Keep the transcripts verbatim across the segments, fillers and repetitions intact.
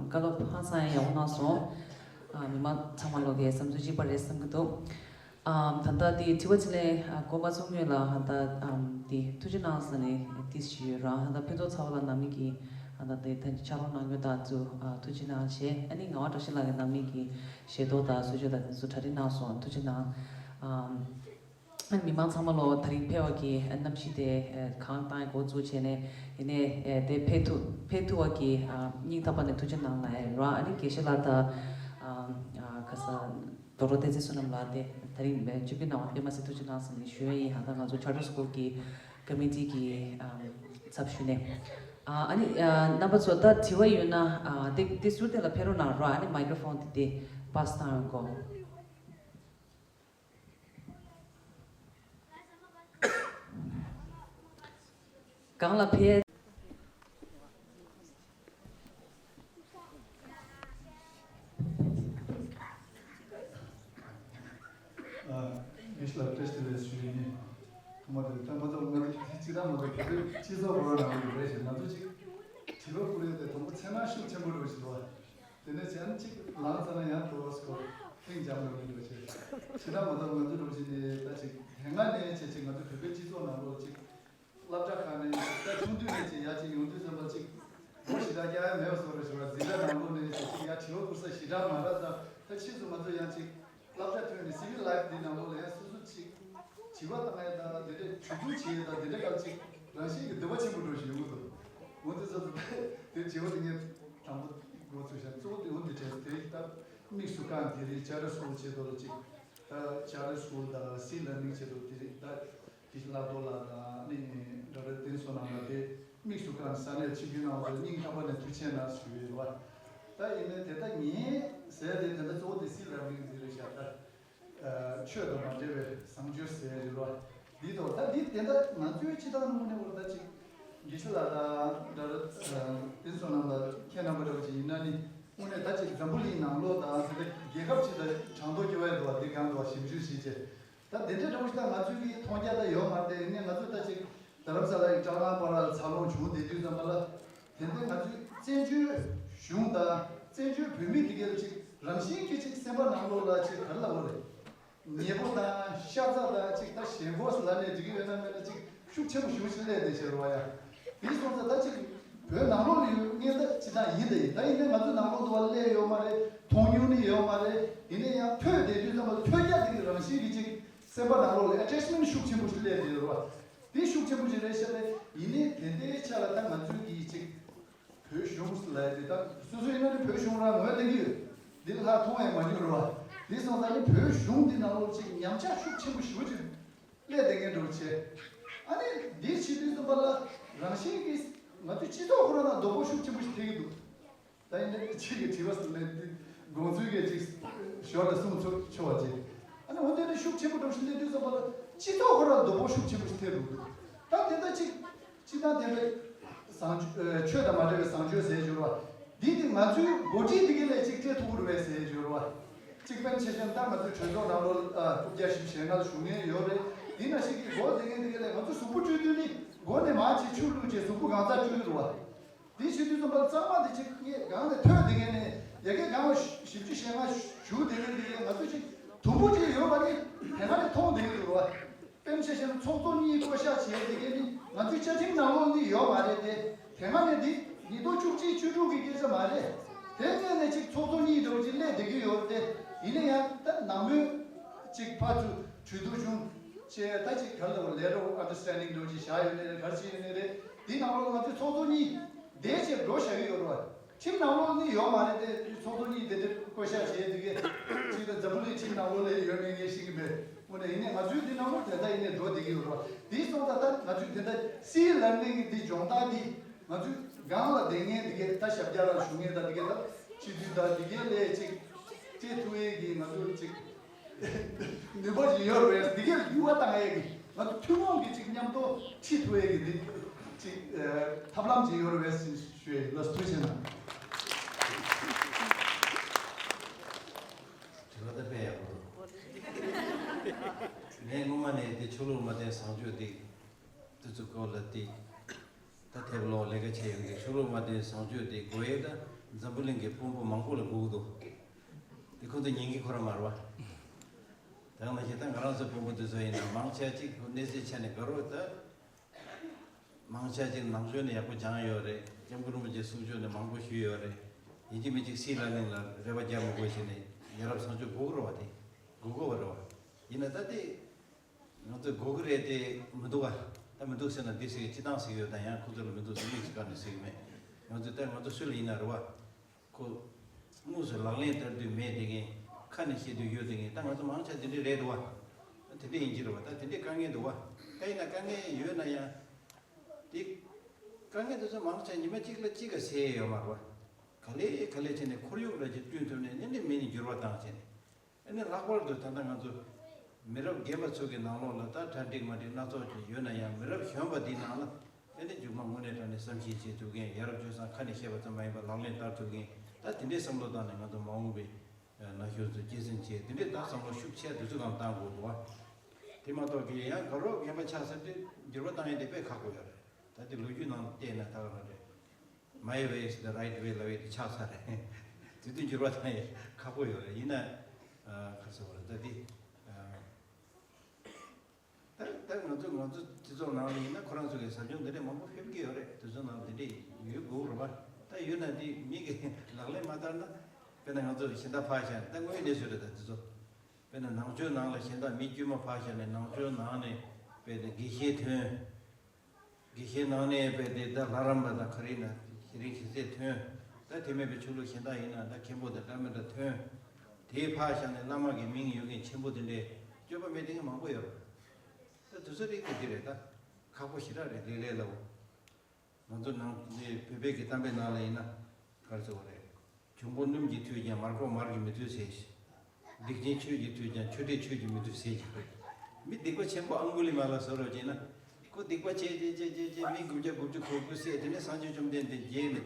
བཀའ་སློབ་ཧང་སང་ཡང་ཡག་པོ་གནང་སོང་། ཨ། མི་མང་ཚང་མ་ལོག་གི་བསམ་ཚུལ་གཅིག་པ་རེད་བསམ་གྱི་འདུག་ཨམ། ད་ལྟ་དེ་དྲི་བ་ཅིག་ལས། ཨ། འགོ་མ་ཚུགས་སྔོན་ལ་ད་ལྟ། ཨམ། དེ་ཐུགས་རྗེ་གནང་ཟེར་ནས་ཏིས་ཞུས་ཡོད་ར། ད་ལྟ་ཕུན་ཚོགས་ཚ་བ་ལ་ནང་མི་གི། ཨ། ད་ལྟ་དེ་ཕྱག་རོགས་གནང་མྱོང་དང་ཚུ། ཨ། ཐུགས་རྗེ་གནང་བྱས། ཨ་ནི་ངག་དབང་བཀྲ་ཤིས་ལགས་ཀྱི་ནང་མི་གི་ཞལ་ཏོག་དང་གསོལ་ཇ་དང་དེ་ཚོ་གྲ་སྒྲིག་གནང་སོང་། ཐུགས་རྗེ་གནང་། ཨམ། མི་མང་ཚང་མ་ལོ་དེ་རིང་ཕེབས་པ་གི་གནམ་གཤིས་དེ་གངས་བཏང་འགོ་བཙུགས་བྱས་ནས། ཡིན་ནའི་དེ་ཕེབས་ཐུབ་ཕེབས་ཐུབ་པ་གི། ཨ། སྙིང་ཐག་པ་ནས་ཐུགས་རྗེ་གནང་ལབ་ཡ་ར། ཨ་ནི་དགེ་བཤེས་ལགས་དང་། ཨ། ཨ། ག་ས། དོ་རོ་བསྟན་འཛིན་བསོད་ནམས་ལགས་དེ་དེ་རིང་སྤྱི་འཐུས་གནང་བ་དཔེ་མ་སྲིད་ཐུགས་རྗེ་གནང་ཟེར་ནས་ཞུ་ཡ་ཡིན། ཧ། ད་ང་ཚོ་Charter School གི་Committee གི། ཨ། ཚབ་ཞུས་ནས། ཨ། ཨ་ནི། ཨ། རྣམ་པ་ཚོ་ད་དྲི་བ་ཡོད་ན། ཨ། དེ་དེ་ཟུར་དེ་ལ་ཕེབས་རོགས་གནང་ར། ཨ་ནི་microphone དེ་དེ་pass བཏང་ཡོང་གོ། གང་ལ་ཕེབས། ཨ། དགེ་བཤེས་ལགས་བཀྲ་ཤིས་བདེ་ལེགས་ཞུ་ཡིན། ཐོག་མ་དེ་ལྟར་མ་གཏོགས་ང་ཚོ་གཅིག་དང་མ་གཏོགས་བོད་པའི་སྤྱི་ཚོགས་ཁོ་རང་ནང་ལ་ཡོད་རེད་ཞེས། ང་ཚོ་གཅིག་དྲི་བ་བསྐུར་ཡས་དེ་དང་པོ་འཚེར་སྣང་ཤུགས་ཆེན་པོ་འགྲོ་བཞིན་འདུག་བ། དེ་ནས་གཞན་གཅིག་ལངས་ཚར་ན་ཡང་དོ་སྐོར་ཐེངས་རྒྱབ་ཡོང་གི་འགྲོ་བྱེད། ཇི་ལྟར་མ་གཏོགས་ང་ཚོ་འགྲོ་བཞིན་ནས་ད་ཅིག་དེ་སྔ་ནས་བྱས་ཅིག་ང་ཚོ་བོད་པའི་སྤྱི་ཚོགས་ནང་ལོགས་ཅིག་སློབ་གྲྭ་ཁག་ནས་ད་ཆུང་དུས་ནས་ཅིག་ཡར་ཅིག་ཡོང་དུས་ཙམ་པ་ཅིག་སྒོ་ཞེ་དྲག་རྒྱག་ཡ་མེད་པ་བཟོ་འདྲ་ཞིག་ར། འཛིན་གྲྭ་ནང་ལོགས་ནས་ཅིག་ཅིག་ཡར་དྲི་བ་བསྐུར་ས་ཞེ་དྲག་མ་རག་ད། ད་ཕྱིས་སུ་ང་ཚོ་ཡང་ཅིག་སློབ་གྲྭ་ཐོན་ནས་civil life འདི་ནང་ལོགས་ལ་ཡང་སོ་སོ་ཅིག་བྱིས་པ་བཏང་ཡས་དང་དེ་འདྲའི་གྲོས་བསྡུར་བྱེད་ཡས་དང་དེ་འདྲའི་སྐབས་ཅིག་རང་བཞིན་གྱི་འདོད་པ་ཆེན་པོ་འགྲོ་བཞིན་ཡོང་གི་འདུག་འོན་ཏེ་སོ་སོ་དེ་བྱིས་པ་དེ་ངས་དང་པོ་འགོ་ཚུགས་ཤག་གཙོ་བོ་དེ་འོན་ཏེ་བྱས་དེ་ད་དམིགས་སུ་བཀར་དེ་རིང་Charter School ཆེད་དུ་ལ་ཅིག་ད་Charter School དང་Sea Learning ཆེད་དུ་དེ་རིང་ད་དེ་བཞིན་ལག་ཐོག་ལ་དང་ནི་འདྲ་འདྲ་དེ་སོ་ནང་ལ་དེ་དམིགས་སུ་བཀར་ས་གནས་ཆིབས་བསྒྱུར་གནང་བ་ལ་སྙིང་ཐག་པ་ནས་ཐུགས་རྗེ་གནང་ཞུ་ཡི་རེད་བ། ད་ཡིན་ནའི་དེ་ད་ངས་ཟེར་དེ་དེ་ད་གཙོ་བོ་དེ་Sea Learning འདི་རེད་ཤག་ད། ཆོས་དང་མ་འབྲེལ་བའི་བཟང་སྤྱོད་ཟེར་ཡོད་རེད་བ། འདི་དང་ད་འདི་དེ་འདྲ་ང་ཚོའི་སྤྱི་བཏང་ནང་ནས་བར་ད་ཅིག་དགེ་བཤེས་ལགས་དང་འདྲ་རེད། དེ་ཚོ་ནང་ལ་ཁྱེད་རྣམ་པ་འདྲ་བ་ཅིག་ཡིན་ན་ནི་དངོས་གནས་ད་ཅིག་འཛམ་བུ་གླིང་ནང་ལོགས་དང་དེ་འདྲ་རྒྱལ་ཁབ་ཅིག་དང་གྲངས་ཐོ་སྐྱོ་བ་ཡོད་རེད་བ། འདི་གང་དུ་བ་ཞིབ་འཇུག་བྱེད་ཅེས། ད་དེ་འདྲའི་འདྲ་བོ་ཞིག་ད་ང་ཚོའི་གི་མཐོང་རྒྱ་ད་ཡོད་མ་རེད་དེ། ཡིན་ནའི་ང་ཚོས་ད་ཅིག་རྡ་རམ་ས་ལ་ཡི་ཀྲང་ལང་པ་ར་ལ་འཚར་ལོངས་བྱུང་བསྡད་དུས་ཙམ་པ་ལ། དེ་འདྲའི་ང་ཚོའི་བཙན་བྱོལ་གཞུང་དང་བཙན་བྱོལ་བོད་མི་དེ་གའི་ཅིག་རང་བཞིན་གྱིས་ཅིག་སེམས་པ་ནང་ལོགས་ལ་ཅིག་ག་རེ་ལབ་དགོས་རེད། ཉེ་པོ་དང་ཤ་ཚ་དང་ཅིག་ད་ཞེན་ཁོག་ལབ་ནས་འགྲིག་གི་ཡོད་ན་མེད་ན་ཅིག་ཤུགས་ཆེན་པོ་ཞེ་པོ་ཞིག་སླེབས་བསྡད་ཤག་རེད་བ་ཡ། དེ་སོང་ཙང་ད་ཅིག་བོད་ནང་ལོགས་ལ་ཡོད་ངེས་ད་ཅི་ད་ཡིན་ད་ཡིན། ད་ཡིན་ནའི་ང་ཚོ་ནང་ལོགས་དུ་བ་སླེབས་ཡོད་མ་རེད། མཐོང་མྱོང་ནི་ཡོད་མ་རེད། ཡིན་ནའི་ཡང་ཐོས་བསྡད་དུས་ཙམ་པ་ཐོས་རྒྱ་དེ་གི་རང་བཞིན་གྱིས་ཅིག་སེམས་པ་ནང་ལོགས་ལ་ཨེ་ཊེཆ་མེན་ཊི་ཤུགས་ཆེན་པོ་ཞིག་སླེབས་བསྡད་ཡོད་རེད་བ། དེ་ཤུགས་ཆེན་པོ་ཞིག་རེད་ཤག་རེད། ཡིན་ནའི་དེ་འདྲའི་ཆ་ལ་ད་ང་ཚོའི་གི་ཅིག་བོད་གཞུང་ལ་ཡ་དེ་ད་སོ་སོ་ཡིན་ན་ནི་བོད་གཞུང་རང་ངོས་ལེན་གྱི་ཡོད། འདི་ལྷག་མཐོང་ཡང་མ་མྱོང་རེད་བ། འདི་སོང་ཙང་ནི་བོད་གཞུང་འདི་ནང་ལོགས་ཅིག་ཉམས་ཆག་ཤུགས་ཆེན་པོ་ཞེ་པོ་ཅིག་སླེབས་བསྡད་མཁན་འདྲ་བོ་བྱས། ཨ་ནི་འདི་བྱེད་དུས་ཙམ་པ་ལ་རང་བཞིན་གྱིས་ང་ཚོའི་སྤྱི་ཚོགས་ཁོ་རང་ལ་སྡུག་པོ་ཤུགས་ཆེན་པོ་ཞིག་ཐེབས་ཀྱི་འདུག་ད་ཡིན་ནའི་ཅིག་གི་དྲི་བ་ཟེར་ནས་འདི་དགོངས་ཚུལ་གྱི་ཅིག་ཞོར་ལ་གསུང་ཆོག་ཆོག་པ་ཅིག་ཨ་ནི་འོ་དེ་འདྲ་ཤུགས་ཆེན་པོ་འདྲ་བོ་ཞིག་སླེབས་དུས་ཙམ་པ་ལ་སྤྱི་ཚོགས་ཁོ་རང་ལ་སྡུག་པོ་ཤུགས་ཆེན་པོ་ཞིག་ཐེབས་འདུག་ད་དེ་ལྟ་ཅིག་སྤྱི་བཏང་དེ་འདྲ་བཟང་སྤྱོད་ཆོས་དང་མ་འབྲེལ་བའི་བཟང་སྤྱོད་ཟེར་ཞོར་བ་འདི་དེ་ང་ཚོའི་འགོ་ཁྲིད་འདི་ག་ལས་ཅིག་སྤྲད་ཐུབ་ཀྱི་རེད་པས་ཟེར་ཞོར་བ། གཅིག་དཔེར་ན་ཆ་བཞག་ན་ད་ང་ཚོའི་གྲོས་ཚོགས་ནང་ལོགས་ལ་རྐུབ་བཀྱག་བཞི་བཅུ་ཞེ་ལྔ་ལ་བཞུགས་མཁན་ཡོད་རེད། འདི་ན་ཞིག་གིས་འགོ་འཛིན་མཁན་འདི་ག་ལས་ང་ཚོ་གཟུགས་པོ་བཅོས་དུས་ནི་འགོ་ནས་མར་ཅིག་ཆུ་བླུགས་བྱས་གཟུགས་པོ་གང་ཚང་བཅོས་ཀྱི་རེད་བ། དེ་བྱེད་དུས་ཙམ་པ་གཙང་མ་དེ་ཅིག་ངས་སྒང་ནས་ཐོས་བསྡད་མཁན་ནས་ཡ་གི་སྒང་ལ་བཞི་བཅུ་ཞེ་ལྔ་བཞུགས་བསྡད་མཁན་དེ་གས་ང་ཚོ་ཅིག་དུམ་བུ་ཅིག་ཡོད་པ་ནི་དེ་སྔ་ནས་མཐོང་བསྡད་ཀྱི་འདུག་བ། དཔེར་ན་ཆ་བཞག་ན་ཚོགས་གཙོ་གཉིས་བསྐོ་བཞག་བྱས་དེ་གས་ནི་ང་ཚོའི་བཅའ་ཁྲིམས་ནང་ལོགས་ནི་ཡོད་མ་རེད་དེ། དེ་སྔ་ནས་འདི་ཉིས་སྟོང་བཅུ་གཅིག་བཅུ་དྲུག་གི་སྐད་ཆ་མ་རེད། དེ་སྔོན་ནས་ཅིག་ཚོགས་གཙོ་གཉིས་འདྲ་བོ་ཅིག་སླེབས་བསྡད་ཀྱི་ཡོད་རེད་དེ། ཡིན་ན་ཡང་ད་ནང་མོལ་ཅིག་ཕར་ཚུར་གྲོས་བསྡུར་བྱུང་བྱས་ད་ཅིག་ག་རེ་ལབ་དགོས་རེད། Letter of Understanding འདྲ་བོ་ཅིག་བཞག་ཡོད་ནའི་རེད། ག་རེ་བྱས་ཡོད་ནའི་རེད། འདི་ནང་ལོགས་ང་ཚོའི་ཚོགས་གཙོ་གཉིས་བསྡད་བྱས་འགྲོ་བཞག་གི་ཡོད་རེད་བ། ཁྲིམས་ནང་ལོགས་ནི་ཡོད་མ་རེད་དེ། ཚོགས་གཙོ་གཉིས་དེ་འདྲ་བསྐོ་བཞག་བྱས་དེ་གས་ཅིག་ད་འཛམ་བུ་གླིང་ཁྲིམས་ནང་ལོགས་ལ་ཡོད་མེད་ངས་ཤེས་ཀྱི་མེད། དངོས་གནས་ཡིན་ནའི་ང་ཚོའི་འདི་ནང་ལོགས་དེ་འདྲ་ཡིན་ནའི་འགྲོ་བསྡད་ཀྱི་ཡོད་རེད་བ། དེ་སོང་ཙང་ད་ང་ཚོའི་དེ་འདྲ་སི་ལར་ནིང་གི་འདི་སྦྱོང་བརྡར་འདི་ང་ཚོའི་སྒང་ལ་བསྡད་མཁན་དེ་གས་ད་ཞབས་བཀྱག་ལ་བཞུགས་མཁན་ད་དེ་གས་ད་སྤྱི་འཐུས་ད་དེ་གས་ལས་ཅིག་སྤྲད་ཐུབ་ཡས་ཀྱི་ང་ཚོ་ཅིག་ནུས་པ་ཞིག་ཡོད་རེད། འདི་གས་འགྱུར་བ་བཏང་ཡས་ཀྱི་ང་ཚོ་ཐུན་མོང་གི་ཅིག་མཉམ་དུ་ཁྲིད་ཐུབ་ཡས་ཀྱི་འདི་ཅིག་ཐབས་ལམ་ཅིག་ཡོད་རེད་ཟེར་ཞུ་ཡས་ཡིན། ལགས་སོ། ཐུགས་རྗེ་གནང་། དྲི་བ་ད་དཔེ་ཡག་པོ་འདུག་ངས་སྔོན་མ་ནས་འདི་ཆོས་ལུགས་མ་བརྟེན་བཟང་སྤྱོད་འདི་དེ་ཚོ་སྐོར་ལ་འདི་ད་དེབ་ཀློག་ལས་ཀ་བྱས་ཡོང་གི། ཆོས་ལུགས་མ་བརྟེན་བཟང་སྤྱོད་འདི་དགོས་ཡས་ད་ འཛམ་བུ་གླིང་གི་དཔོན་པོ་མང་པོ་ལ་སྒུག་འདུག་དེ་ཁོ་ཚོ་ཉན་གྱི་ཁོ་རང་མ་རེད་བ། དེ་ནང་བཞིན་ད་ང་རང་ཚོ་དཔོན་པོ་དེ་ཚོ་ཡིན་ན་མང་ཆེ་གཅིག་གནས་ཚུལ་ཆ་ནས་དགའ་རོགས་ད། མང་ཆེ་གཅིག་ནང་ཆོས་ནས་ཡག་པོ་སྦྱངས་ཡོད་རེད། སྐྱབས་མགོན་རིན་པོ་ཆེ་གསུང་ཆོས་ནས་མང་པོ་ཞུས་ཡོད་རེད། ཡིན་གཅིག་མིན་གཅིག་སྲིད་ལ་ནིང་ལ་རེ་བ་རྒྱག་མི་དགོས་ཞེས་ནས་ཡ་རབས་བཟང་སྤྱོད་དགོས་ཀྱི་རེད་བ། དེ་དགོས་ཀྱི་བ་རེད་བ། ཡིན་ན་ད་དེ། ང་ཚོས་དགོས་ཀྱི་རེད་དེ་མི་འདུག་བ། ད་མི་འདུག་ཟེར་ན་འདི་ཟེར་གི་སྤྱི་བཏང་ཟེར་གི་ཡོད་ད། ཡང་ཁོ་ཚོ་ལ་མི་འདུག་ཟེར་མིག་ཅིག་བཀར་ནས་ཟེར་གི་མེད། ང་ཚོས་ད་ང་ཚོ་སུ་ལ་ཡིན་ན་རེད་བ། ཁོ་དངོས་སུ་ལག་ལེན་བསྟར་དུས་མེད་དེ་གིན། ཁ་ནས་བཤད་དུས་ཡོད་དེ་གིན། ད་ང་ཚོ་མང་ཆེ་དེ་འདྲས་རེད་འདུག་བ། ད་དེ་འདྲས་ཡིན་གྱི་རེད་བ། ད་དེ་འདྲས་དཀའ་ངལ་འདུག་བ། ད་ཡིན་ན་དཀའ་ངལ་ཡོད་ན་ཡང་། དེ་དཀའ་ངལ་དེ་ཚོ་མང་ཆེ་ཉི་མ་གཅིག་ལ་གཅིག་ག་སེལ་ཡས་ཡོད་མ་རེད་བ། ག་ལེ་ག་ལེ་བྱས་ནས་ཁོར་ཡུག་འདྲ་ཅིག་བསྐྲུན་ཐུབ་ནས་ནི་ནི་མི་ནི་འགྱུར་བ་བཏང་བྱས་ནས། ཨ་ནི་ལྷག་པར་དུ་ད་ལྟ་ང་ཚོ་མི་རབས་རྒན་པ་ཚོ་གི་ནང་ལོགས་ལ་ད་གྲ་འགྲིག་མ་འགྲིག་སྣ་ཚོགས་ཅིག་ཡོད་ན་ཡང་། མི་རབས་གཞོན་པ་འདིའི་ནང་ལ་ཨ་ནི་མཇུག་མ་དངོས་གནས་དྲང་གནས་བསམ་ཤེས་བྱེད་ཐུབ་མཁན། ཡ་རབས་སྤྱོད་བཟང་ཁ་ནས་བཤད་པ་ཙམ་མ་ཡིན་པར་ལག་ལེན་བསྟར་ཐུབ་མཁན། ད་དེ་འདྲའི་བསམ་བློ་བཏང་ནས་ང་ཚོ་མ་འོངས་པའི་ན་གཞོན་ཚོ་སྐྱེད་སྲིང་བྱེད། དེ་འདྲའི་ད་བསམ་བློ་ཤུགས་ཆེ་དེ་ཚོ་གང་བཏང་དགོས་འདུག་བ། དེ་མ་གཏོགས་ཀྱི་ཡང་དགའ་རོགས་རྒན་པ་ཆགས་ཟེར་དུས་འགྱུར་བ་བཏང་ཡས་དེ་དཔེ་ཁག་པོ་ཡོད་རེད། ད་དེ་ལོ་རྒྱུས་ནང་བལྟས་ན་ད་ག་རང་རེད། My way is the right way ལབ་ཡས་དེ་ཆགས་ཚར་རེད། དེ་དུས་འགྱུར་བ་བཏང་ཡས་ཁག་པོ་ཡོད་རེད། ཡིན་ན། ཨ། ག་རེ་ཟེར་བ་རེད་ད་དེ། ཨ། ད་ད་ང་ཚོ་ང་ཚོ་སྤྱི་ཚོགས་ནང་ལ་ཡིན་ན་ཁོ་རང་ཚོ་གི་ཟབ་སྦྱོང་འདི་འདྲས་མང་པོ་ཕེབས་ཀྱི་ཡོད་རེད། དེ་ཚོ་ནང་འདི་འདྲས་ཡོད་དགོས་རེད་པ། ད་ཡོད་ན་དེ་མི་གི་ལག་ལེན་མ་བསྟར་ན། དཔེར་ན་ང་ཚོ་གཞན་དག་ཕར་བཞག་ནས། ད་དངོས་ཡོད་གནས་ཚུལ་རེད། ད་དེ་ཚོ་དཔེར་ན་ནང་ཆོས་ནང་ལ་གཞན་དག་མི་དཀྱུས་མ་ཕར་བཞག་ནས། ནང་ཆོས་ནང་ནས་དཔེར་ན་དགེ་བཤེས་ཐོན། དགེ་བཤེས་ནང་ནས་དཔེ་དེ་ད་ལྷ་རམས་པ་དང་ག་རེ་ན་ཞེ་རིང་ཞེ་གསལ་ཐོན། ད་དེ་མེད་པའི་ཆོས་ལུགས་གཞན་དག་ཡིན་ན་ད་མཁན་པོ་དང་འདྲ་མི་འདྲ་ཐོན། དེའི་ཕར་བཞག་ནས་བླ་མ་གི་མིང་ཡོད་མཁན་ཆེན་པོ་དེ་འདྲའི་སྤྱོད་པ་མེད་མཁན་མང་པོ་ཡོད་རེད། ད་དེ་ཚོ་རིགས་དེ་འདི་རེད། ད་ཁག་པོ་ཞེ་དྲག་རེད། ལས་ལས་སླ་བོ། ང་ཚོ་ནང་འདི་བོད་པའི་གི་གཏམ་དཔེ་ནང་ལ་ཡིན་ན་ག་རེ་ཟེར་བ་རེད། འབྱུང་པོ་སྣུམ་གྱིས་འཐུལ་ཀྱང་མར་ཁུ་མར་གྱིས་མི་འཐུལ་ཟེར་ཞིང་། སྡིག་ཅན་ཆོས་ཀྱིས་འཐུལ་ཀྱང་ཆོས་འདྲེས་ཆོས་ཀྱིས་མི་འཐུལ་ཟེར་ཞིང་། མི་སྡིག་པ་ཆེན་པོ་ཨང་གུ་ལི་མ་ལ་བཟོ་རོགས་བྱས་ན། ཁོ་སྡིག་པ་བྱས་བྱས་བྱས་བྱས་བྱས་མི་དགུ་བརྒྱ་དགུ་བཅུ་གོ་དགུ་བསད། དེ་ནས་སངས་རྒྱས་བཅོམ་ལྡན་འདས་མཇལ་ནས་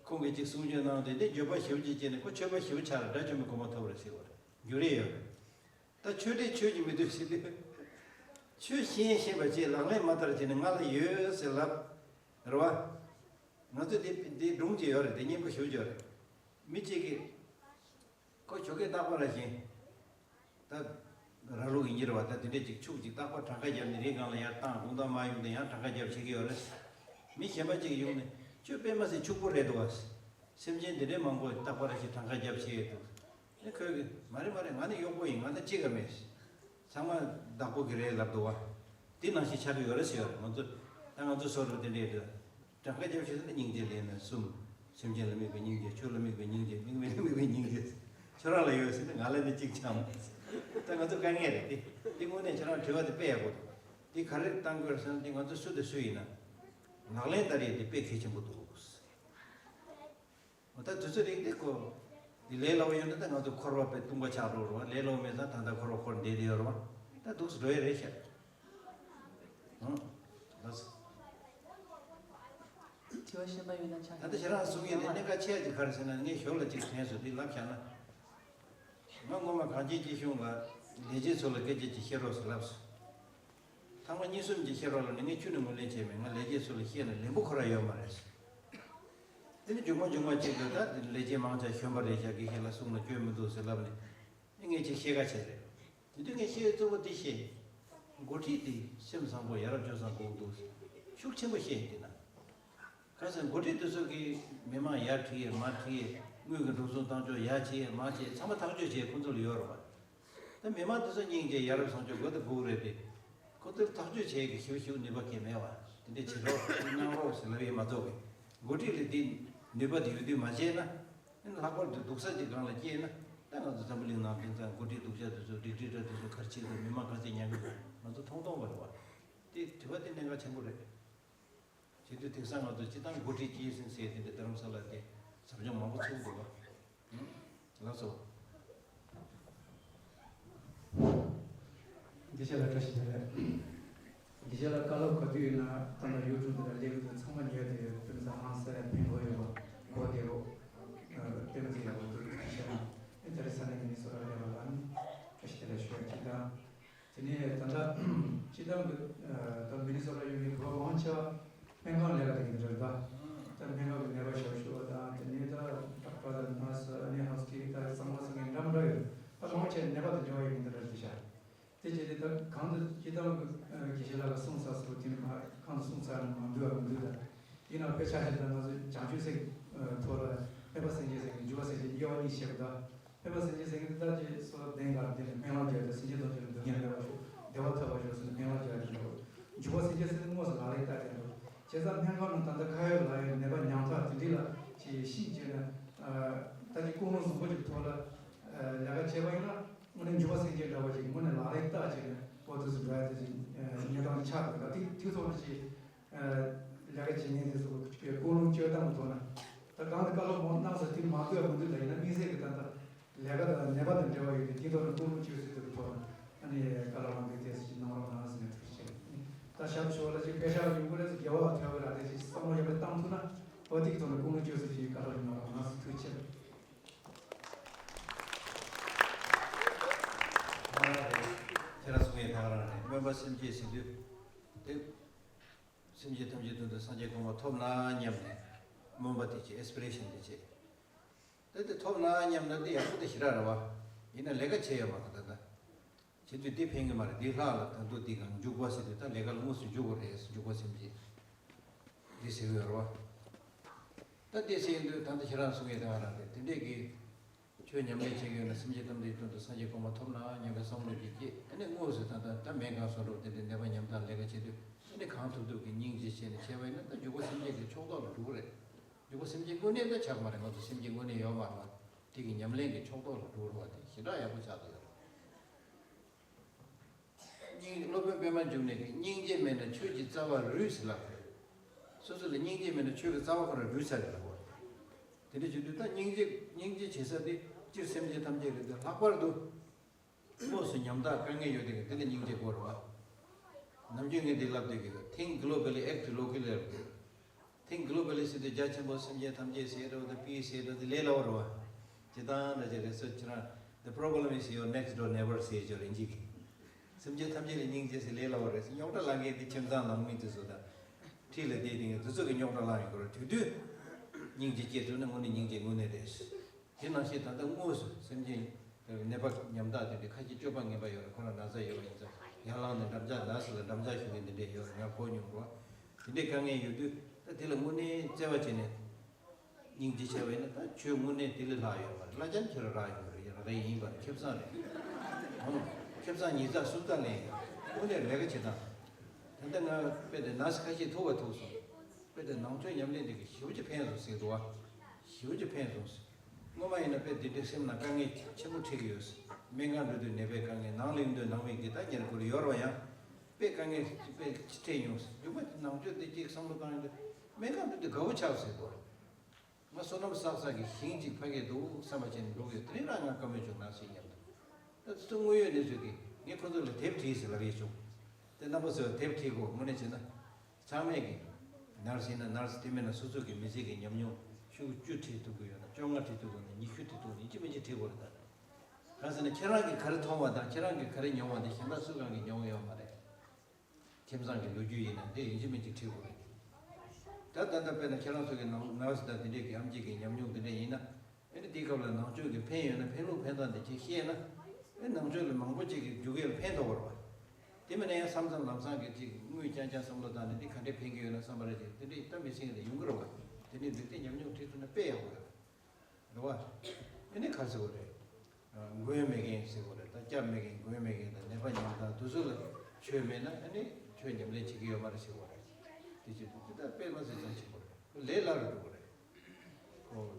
ཁོང་གིས་ཅིག་གསུང་ཆོས་གནང་སྟེ། དེ་འགྱོད་པ་ཞེ་པོ་ཅིག་བྱས་ནས་ཁོ་ཆོས་པ་ཞེ་པོ་ཆགས་ར། དགྲ་བཅོམ་པའི་གོ་འཕང་ཐོབ་ར་ཟེར་བ་རེད། འགྱུར་རེ་ཡོད་རེད། ད་ཆོས་འདྲེས་ཆོས་ཀྱིས་མི་འཐུལ་ཟེར་དུས། ཆོས་ཤེས་ཤེས་པ་བྱས་ལག་ལེན་མ་བསྟར་བྱས་ནས་ང་ལ་ཡོད་ཟེར་ལབ། རེད་བ། ང་ཚོ་དེ་དེ་སྒྲུང་ཅིག་ཡོད་རེད། དེ་སྙན་པོ་ཞེ་པོ་ཅིག་ཡོད་རེད། མི་གཅིག་གིས་ཁོ་ཞོགས་ཀས་རྟག་པར་ར་བཞིན། ད་ར་ལུག་ཡིན་གྱི་རེད་བ། ད་དེ་འདྲས་ཅིག་ཕྱུགས་ཅིག་རྟག་པར་གྲངས་ཀ་བརྒྱབ་ནས་རི་སྒང་ལ་ཡར་བཏང་། དགོང་དག་མར་ཡོང་དུས་ཡང་གྲངས་ཀ་བརྒྱབ་བྱེད་ཀྱི་ཡོད་རེད། མི་གཞན་པ་ཅིག་ཡོང་ནས་ཁྱོད་དཔེ་མ་སྲིད་ཕྱུག་པོ་རེད་འདུག་བ། སེམས་ཅན་དེ་འདྲས་མང་པོ་རྟག་པར་ར་བཞིན་གྲངས་ཀ་བརྒྱབ་བྱེད་ཡས་འདུག་ཨེ་ཁོས་གི་མ་རེད་མ་རེད། ང་ནི་གཡོག་པོ་ཡིན། ང་ལ་གཅིག་ག་མེད། ཚང་མ་བདག་པོ་གི་རེད་ལབ་འདུག་བ། དེ་ནང་བཞིན་ཆགས་ཀྱི་ཡོད་རེད་ཟེར་བ་རེད། ང་ཚོ་ད་ང་ཚོ་བཟོ་འདྲ་དེ་འདྲས་འདུག་གྲངས་ཀ་རྒྱབ་ཤེས་ན་སྙིང་རྗེ་ལེན་ན་གསུམ། སེམས་ཅན་ལ་དམིགས་པའི་སྙིང་རྗེ། ཆོས་ལ་དམིགས་པའི་སྙིང་རྗེ། དམིགས་མེད་ལ་དམིགས་པའི་སྙིང་རྗེ། ཁྱོད་རང་ལ་ཡོད་ཟེར་ན་ང་ལ་ནི་གཅིག་ཀྱང་མེད། ད་ང་ཚོ་དཀའ་ངལ་རེད་དེ། དེ་དངོས་གནས་ཁྱེད་རང་དྲི་བ་དེ་དཔེ་ཡག་པོ་འདུག་དེ་ག་རེ་བཏང་དགོས་ཟེར་ན། དེ་ང་ཚོ་སུ་དང་སུ་ཡིན་ན་ལག་ལེན་བསྟར་ཡས་དེ་དཔེ་གལ་ཆེན་པོ་འདུག་འོ། ད་དུས་ཚོད་རིང་དེ་ཁོ། འདི་ལས་སླ་བོ་ཡོད་ན་ད་ང་ཚོ་འཁོར་བ་དཔེ་སྟོང་པ་ཆགས་འགྲོ་རོགས། ལས་སླ་བོ་མེད་ཙང་ད་ལྟ་འཁོར་བ་འཁོར་བསྡད་དེ་ཡོད་རོགས། ད་འདུག་སེ་འགྲོ་ཡས་རེད་ཤག་ཨང་། ལགས་སོ། དྲི་བ་གཞན་པ་ཡོད་ན་ཆ། ད་ལྟ་ཁྱེད་རང་གསུང་ཡས་དེ་གནད་འགག་ཆེ་ཡ་ཅིག་ག་རེ་ཟེར་ན། ངས་ཞོར་ལ་ཅིག་དྲན་སོང་། འདི་ལབ་བཞག་ན། ང་སྔོན་མ་གངས་ཅན་སྐྱིད་གཤོངས་ལ་ལས་བྱེད་ཚོ་ལ་སྐད་ཆ་ཅིག་བཤད་རོགས་ཟེར་ལབ་སོང་། ཐེངས་མ་གཉིས་གསུམ་ཅིག་བཤད་རོགས་ལབ་ནས་ངས་ཁྱོན་ནས་ངོས་ལེན་བྱས་མེད། ང་ལས་བྱེད་ཚོ་ལ་བཤད་ན་ལན་པོ་ཁོ་རང་ཡོད་མ་རེད་ཟེར། དེ་ནས་མཇུག་མ་མཇུག་མ་ཅིག་ཏུ་ད་དེ་ལས་བྱེད་མང་ཆེ་གཞོན་པ་རེད་ཤག་དགེ་བཤེས་ལ་གསུང་ན་སྐྱོན་མི་འདུག་ཟེར་ལབ་ནས་ངས་ཅིག་བཤད་ཁ་བྱས་རེད། དེ་དུས་ངས་བཤད་གཙོ་བོ་དེ་བཤད། འགོ་ཁྲིད་དེ་སེམས་བཟང་པོ་ཡ་རབས་སྤྱོད་བཟང་དགོས་འདུག་ཟེར་ཤུགས་ཆེན་པོ་བཤད་དེ་ན། ག་ཟེར་འགོ་ཁྲིད་དེ་ཚོ་གིས་མི་མང་ཡར་ཁྲིད་ཡས་མར་ཁྲིད་ཡས། དངུལ་གྱི་འགྲོ་སོང་བཏང་ཕྱོགས་ཡར་བྱེད་ཡས་མར་བྱེད་ཡས་ཚང་མ་ཐག་གཅོད་བྱེད་ཁོ་ཚོ་ལ་ཡོད་རེད་བ། ད་མི་མང་དེ་ཚོ་སྙིང་རྗེ་ཡ་རབས་བཟང་སྤྱོད་དགོས་དང་དགོས་རེད་དེ། ཁོ་ཚོར་ཐག་གཅོད་བྱེད་ཀྱི་ཞིབ་ཞིབ་ནུས་པ་གང་མེད་བ། དེ་འདྲས་བྱེད་རོགས་གནང་རོགས་ཟེར་ལབ་ཡས་མ་གཏོགས་གི། འགོ་ཁྲིད་ལ་དེ་ནུས་པ་དེ་ཡོད་དུས་མ་བྱས་ན། ལྷག་པར་དུ་སྡུག་ས་ཅིག་སྒང་ལ་སྐྱེས་ན། ད་ང་ཚོ་འཛམ་བུ་གླིང་ནང་དེང་སང་འགོ་ཁྲིད་སྡུག་ཅག་དེ་ཚོ། སྒྲིག་ཁྲིམས་འདྲ་དེ་ཚོ་ག་རེ་བྱེད་དགོས། མི་མང་ག་ཚད་ཉར་གི་འདུག་ང་ཚོ་མཐོང་མཐོང་བ་རེད་བ། དེ་དྲི་བ་དེ་གནད་འགག་ཆེན་པོ་རེད། བྱེད་དུས་དེང་སང་ང་ཚོ་སྤྱི་བཏང་འགོ་ཁྲིད་སྐྱེད་སྲིང་ཟེར་དེ་འདྲ་རྡ་རམ་ས་ལ་དེ་ཟབ་སྦྱོང་མང་པོ་ཚུགས་འདུག་བ། ལགས་སོ། འདི་ཆ་ལ་བཀྲ་ཤིས་བདེ་ལེགས། འདི་ཆ་ལ་བཀའ་སློབ་ག་དུས་ཡིན་ན་ད་ལྟ་ཡུ་ཊུབ་དེ་ལ་སླེབས་ཀྱི་འདུག་ཚང་མ་ཉོས་ཏེ་ཡོད། དཔེ་མཚོན་ཧང་སང་ཕན་ཐོགས་ཡོད་པ་གོ་བདེ་རོགས། དཔེ་མཚོན་ཡག་པོ་འདུག་ཞེ་ན། ཨེ་ད་རེས་ས་གནས་མི་ནི་སོ་ཊ་སླེབས་པ་ལ་ནི་བཀྲ་ཤིས་བདེ་ལེགས་ཞུ་ཡ་གཅིག་དང་། དེ་ནས་ད་ལྟ་སྤྱི་བཏང་གི་ད་མི་ནི་སོ་ཊ་ཡུལ་གྱི་བོད་པ་མང་ཆེ་བ་སྨན་ཁང་ལས་ཀ་དེ་ཡིན་འདྲ་རེད། ད་སྨན་ཁང་གི་ནད་པ་ཞབས་ཞུ་བ་དང་། དེ་ནས་ད་ད་ ང་ཚོ་སྤྱིར་བཏང་དགེ་བཤེས་ལགས་ཀྱིས་གསུངས་ཚར་སོང་། དེ་ནི་མ་ཁོང་གསུངས་ཚར་ནས་མ་འདུག་པ་མི་འདུག་ད་ཡིན་ནའང་དཔེ་ཆ་ཞིག་ད་ང་ཚོ་བྱང་ཆུབ་སེམས་ཐོག་ལ་སྨོན་པ་སེམས་བསྐྱེད་ཟེར་མཁན་འཇུག་པ་སེམས་བསྐྱེད་དབྱེ་བ་གཉིས་བཤད་པ་དང་། སྨོན་པ་སེམས་བསྐྱེད་ཟེར་མཁན་ད་ཅི་སོ་བདེན་གར་དེ་ནི་སྨོན་ལམ་རྒྱག་དེ་སེམས་ཅན་ཐམས་ཅད་ལ་སྡུག་བསྔལ་མེད་པར་ཤོག་བདེ་བ་ཐོབ་པར་ཤོག་ཟེར་ནས་སྨོན་ལམ་རྒྱག་དེ་འགྲོ། འཇུག་པ་སེམས་བསྐྱེད་ཟེར་ནས་དངོས་སུ་ལག་ལེན་བསྟར་དེ་འགྲོ། བྱས་ཙང་སྨན་ཁང་ནང་ད་ལྟ་ཁ་ཡོད་ལག་ཡོད་ནད་པ་ཉམ་ཐག་དེ་འདྲ་ལ་ཅིག་ཤིང་བཅད་ན། ད་ཅི་ཀུན་སློང་བཟང་པོ་ཅིག་ཐོག་ལ་ལས་ཀ་བྱས་པ་ཡིན་ན། དངོས་གནས་འཇུག་པ་སེམས་བསྐྱེད་འདྲ་བ་ཅིག་དངོས་གནས་ལག་ལེན་བསྟར་བྱས་ནས་འོ་དེ་ཚོ་འགྲོ་ཡ་དེ་ཅིག་གནས་སྟངས་ཆགས་འདུག་ད་དེ་དེ་ཐོག་ནས་ཅིག་ལས་ཀ་བྱེད་མཁན་དེ་ཚོ་ཀུན་སློང་བཅོས་སྟངས་ཐོག་ན། ད་གང་དུ་བཀའ་སློབ་མང་གནང་ས་དེ་མ་ལྟོས་མི་འདུག་ད་ཡིན་ན་དམིགས་བསལ་གྱི་ད་ལྟ་ལས་ཀ་དང་ནད་པ་དང་འབྲེལ་བ་ཡོད་དེ་དེ་ཐོག་ནས་ཀུན་སློང་བཅོས་ཚུལ་དེ་ཐོག་ནས་ཨ་ནི་བཀའ་སློབ་གནང་གི་དེ་ཅིག་གནང་རོགས་གནང་ཟེར་ནས་ཐུགས་རྗེ་ཆེ། ད་ཞབས་ཞུ་བ་ལ་ཅིག་དཔེ་ཆ་ཡོང་གི་རེད་ཟེར་དགེ་བ་ཐོས་གི་ར་དེ་ཅིག་བསམ་བློ་ཡག་པོ་བཏང་ཐུབ་ན་འོ་དེ་གི་ཐོག་ནས་ཀུན་སློང་བཅོས་ཚུལ་ཅིག་བཀའ་སློབ་གནང་རོགས་གནང་ཟེར་ཐུགས་རྗེ་ཆེ། ཁྱེད་རང་གསུང་ཡས་ད་ག་རང་རེད། སྨོན་པ་སེམས་བསྐྱེད་ཟེར་དུས་དེ་སེམས་ཅན་ཐམས་ཅད་དོན་དུ་སངས་རྒྱས་གོ་འཕང་ཐོབ་ན་སྙམ་ནས་སྨོན་པ་དེ་བྱེད། ཨེ་སི་པི་རེ་ཤན་དེ་བྱེད། དེ་དེ་ཐོབ་ན་སྙམ་ན་དེ་ཡག་པོ་དེ་ཞེ་དྲག་རེད་བ། ཡིན་ན་ལས་ཀ་བྱེད་ཡོད་མ་རེད་ད་ལྟ། བྱེད་དུས་དེ་ཕན་གི་མ་རེད། དེ་ལྷག་ལ་ད་དུང་དེ་གང་འཇུག་པ་ཟེར་དུས་ད་ལས་ཀ་ལ་དངོས་སུ་འཇུག་དགོས་རེད། འཇུག་པ་སེམས་བསྐྱེད་འདི་ཟེར་གི་ཡོད་རེད་བ། ད་དེ་ཟེར་དུས་ད་ལྟ་ཁྱེད་རང་གསུང་ཡས་ད་ག་རང་རེད། དེ་འདྲས་ཀྱི་ཆོས་ཉམས་ལེན་བྱེད་ཀྱི་ཡོད་ན་སེམས་ཅན་ཐམས་ཅད་དོན་དུ་སངས་རྒྱས་གོ་འཕང་ཐོབ་ན་སྙམ་པའི་བསམ་བློ་ཅིག་སྐྱེས། ཨ་ནི་དངོས་སུ་ད་ལྟ་ད་སྨན་ཁང་སོགས་འགྲོ་དེ་འདྲའི་ནད་པ་ཉམ་ཐག་ལས་ཀ་བྱེད་དུས་ཨ་ནི་གང་ཐུབ་ཐུབ་ཀྱི་སྙིང་རྗེ་བྱས་ནས་བྱས་པ་ཡིན་ན་ད་འཇུག་པ་སེམས་བསྐྱེད་ཀྱི་ཕྱོགས་གཏོགས་ལ་འགྲོ་གི་རེད། འཇུག་པ་སེམས་བསྐྱེད་དངོས་གནས་ད་ཆགས་མ་རེད། ང་ཚོ་སེམས་བསྐྱེད་དངོས་གནས་ཡོད་མ་རེད་བ། དེ་གི་ཉམས་ལེན་གྱི་ཕྱོགས་གཏོགས་ལ་འགྲོ་གི་རེད་བ། དེ་ཞེ་དྲག་ཡག་པོ་ཆགས་བསྡད་ཡོད་རེད། སྙིང་། སློབ་དཔོན་པད་མ་འབྱུང་གནས་ཀྱིས་སྙིང་རྗེ་མེད་ན་ཆོས་ཀྱི་རྩ་བ་རུལ་ཟེར་ལབ་རེད། སོ་སོ་ལ་སྙིང་རྗེ་མེད་ན་ཆོས་ཀྱི་རྩ་བ་ཁོ་རང་རུལ་ཚར་རེད་ལབ་པ། དེ་འདྲ་བྱེད་དུས་ད་སྙིང་རྗེ་སྙིང་རྗེ་བྱེད་ས་དེ་སྤྱིར་སེམས་ཅན་ཐམས་ཅད་རེད་དེ། ལྷག་པར་དུ་དངོས་སུ་ཉམ་ཐག་དཀའ་ངལ་ཡོད་དེ་གི་དེ་ལ་སྙིང་རྗེ་དགོས་རེད་བ། ནམ་རྒྱུན་ངས་འདི་ལབ་བསྡད་ཀྱི་ཡོད། Think globally, act locally ལབ་དགོས། Think globally ཟེར་དུས་རྒྱ་ཆེན་པོ་སེམས་ཅན་ཐམས་ཅད་ཟེར་འགྲོ་དང་པི་ཟེར་འགྲོ་དེ་ལས་སླ་བོ་རེད་བ། སྤྱིར་བཏང་འདྲ་ཅིག་རེད་སོ་ཁྱེད་རང་། The problem is your next door neighbor ཟེར་ཅོ་རིན་ཅིག་སེམས་ཅན་ཐམས་ཅད་ལ་སྙིང་རྗེ་ཟེར་ལས་སླ་བོ་རེད། རྙོག་དྲ་ལངས་མཁན་དེ་ཁྱིམ་ཚང་ནང་མི་དེ་ཚོ་དང་། འཁྲིས་ལ་བསྡད་དེ་ངས་དེ་ཚོ་གི་རྙོག་དྲ་ལངས་ཡོང་གི་རེད། དེ་དུས་སྙིང་རྗེ་སྐྱེ་ཐུབ་ན་དངོས་གནས་སྙིང་རྗེ་དངོས་གནས་རེད། དེ་ནང་བཞིན་ད་ལྟ་དངོས་སུ་སེམས་ཅན་ནད་པ་ཉམ་ཐག་དེ་འདྲའི་ཁ་ཤས་སྤྱོད་པ་ངན་པ་ཡོད་རེད། ཁོ་རང་ན་ཚ་ཡོད་པ་ཡིན་ཙང་ཡར་ལངས་ནས་འགྲམ་ལྕག་ནར་སི་ལ་འགྲམ་ལྕག་ཞུ་མཁན་དེ་འདྲས་ཡོད་རེད། ང་གོ་མྱོང་རེད་བ། དེ་འདྲའི་དཀའ་ངལ་ཡོད་དུས་ད་དེ་ལ་དངོས་གནས་བརྩེ་བ་བྱས་ནས་སྙིང་རྗེ་བྱས་པ་ཡིན་ན་ད་ཆོས་དངོས་གནས་དེ་ལས་ལྷག་ཡོད་མ་རེད། བླ་རྒྱ་ཁྱེད་རང་རག་ཡོད་རེད། ཡ་རག་ཡིན་པ་རེད། ཁེ་བཟང་རེད། ཨང་། ཁེ་བཟང་ཉིས་བརྩེགས་སུམ་བརྩེགས་ལེན་ཡོད། དངོས་གནས་ལས་ཀ་བྱེད་སྟངས། ད་ལྟ་ང་དཔེ་དེ་ནར་སི་ཁ་ཤས་ཐུག་པ་ཐུག་སོང་། དཔེ་དེ་ནང་ཆོས་ཉམས་ལེན་དེ་གི་ཞེ་པོ་ཅིག་ཕན་སོང་ཟེར་འདུག་བ། ཞེ་པོ་ཅིག་ཕན་སོང་ཟེར། སྔོན་མ་ཡིན་ན་དཔེ་འདི་འདྲའི་སེམས་ནང་དཀའ་ངལ་ཆེན་པོ་འཕྲད་ཀྱི་ཡོད་ཟེར། སྨན་ཁང་འགྲོ་དུས་ནད་པའི་དཀའ་ངལ། ནང་ལ་ཡོང་དུས་ནང་མི་འདི་ལྟར་ཉེར་མཁོ་ཡོད་རེད་བ། ཡང་དཔེ་དཀའ་ངལ་དཔེ་ཅི་འཕྲད་མྱོང་ཟེར། མཇུག་མ་དེ་ནང་ཆོས་འདི་གཅིག་བསམ་བློ་བཏང་ཡོང་དུས་སྨན་ཁང་འགྲོ་དུས་དགའ་བོ་ཆགས་ཟེར་འདུག་ང་བསོད་ནམས་བསགས་བསགས་ཀྱི་ཞིང་གཅིག་ཕ་གིར་འདུག་བསམ་པ་བྱས་ནས་འགྲོ་གི་ཡོད། དེ་རིང་རང་ང་བཀའ་མོལ་བྱུང་ན་ཟེར་སྙམ་འདུག་ད་དེ་ཚོ་དངོས་ཡོད་གནས་ཚུལ་གྱིས་ངས་ཁོ་ཚོ་ལ་དེབ་བྲིས་ཟེར་ལབ་ཡས་བྱུང་། དེ་རྣམ་པ་ཚོས་དེབ་བྲིས་དགོས། དངོས་གནས་བྱས་ན། ཚང་མས་ཀྱི། ནར་སི་ཡིན་ན་ནར་སི་དེ་མིན་ན་སོ་སོ་གི་མི་ཚེ་གི་ཉམས་མྱོང་ཤོག་བུ་བཅུ་བྲིས་ཐུབ་ཀྱི་ཡོད་ན། བཅོ་ལྔ་བྲིས་ཐུབ་ཀྱི་ཡོད་ན། ཉི་ཤུ་བྲིས་ཐུབ་ན། ཡིན་གཅིག་མིན་གཅིག་བྲིས་དགོས་རེད་ད། གང་ཟེར་ན་ཁྱེད་རང་གིས་ག་རེ་མཐོང་བ་དང་ཁྱེད་རང་གིས་ག་རེ་མྱོང་བ་དེ་གཞན་དག་སུ་གང་གིས་མྱོང་ཡོད་མ་རེད། ཁྱིམ་ཚང་གི་ལོ་རྒྱུས་ཡིན་ན་དེ་ཡིན་གཅིག་མིན་གཅིག་བྲིས་དགོས་རེད། ད་ད་ལྟ་དཔེར་ན་ཁྱེད་རང་ཚོ་གི་ནང་ནར་སི་དང་དེ་འདྲས་ཀྱི་ཨེམ་ཆི་གི་ཉམས་མྱོང་དེ་འདྲས་ཡིན་ན། ཨ་ནི་དེའི་སྐབས་ལ་ནང་ཆོས་ཀྱི་ཕན་ཡོད་ན་ཕན་ལུགས་ཕན་སྟངས་དེ་ཅིག་ཤེས་ན། ཨ་ནང་ཆོས་ལ་མང་པོ་ཅིག་གི་རྒྱུག་ཡས་ལ་ཕན་ཐོགས་པ་རེད་བ། དེ་མིན་ན་ཡང་མཚམས་མཚམས་ལམ་སང་གི་ཅིག་དངུལ་རྐྱང་རྐྱང་བསམ་བློ་བཏང་ནས་འདི་ག་འདྲས་ཕན་གྱི་ཡོད་ན་བསམ་པ་རེད་ཅིག་དེ་འདྲས་ད་མི་སེང་གི་ད་ཡོང་གི་རེད་བ། དེ་འདྲས་འདུག་སྟེ་ཉམས་མྱོང་ཁྲིད་ཐུབ་ན་དཔེ་ཡག་པོ་རེད། རེད་བ། ཨ་ནི་ག་ཟེར་བ་རེད། མགོན་མེད་མཁན་ཟེར་བ་རེད། ད་སྐྱབས་མེད་མཁན་མགོན་མེད་མཁན་དང་ནད་པ་ཉམ་ཐག་དེ་ཚོ་ལ་ཆོས་མེད་ན་ཨ་ནི་ཆོས་ཉམས་ལེན་བྱེད་ཀྱི་ཡོད་མ་རེད་ཟེར་བ་རེད། དེ་ཅི་འདུག་དེ་ད་དཔེ་མ་སྲིད་ཙམ་ཆེན་པོ་རེད། ལས་སླ་རུ་འགྲོ་གི་རེད། ཨོ།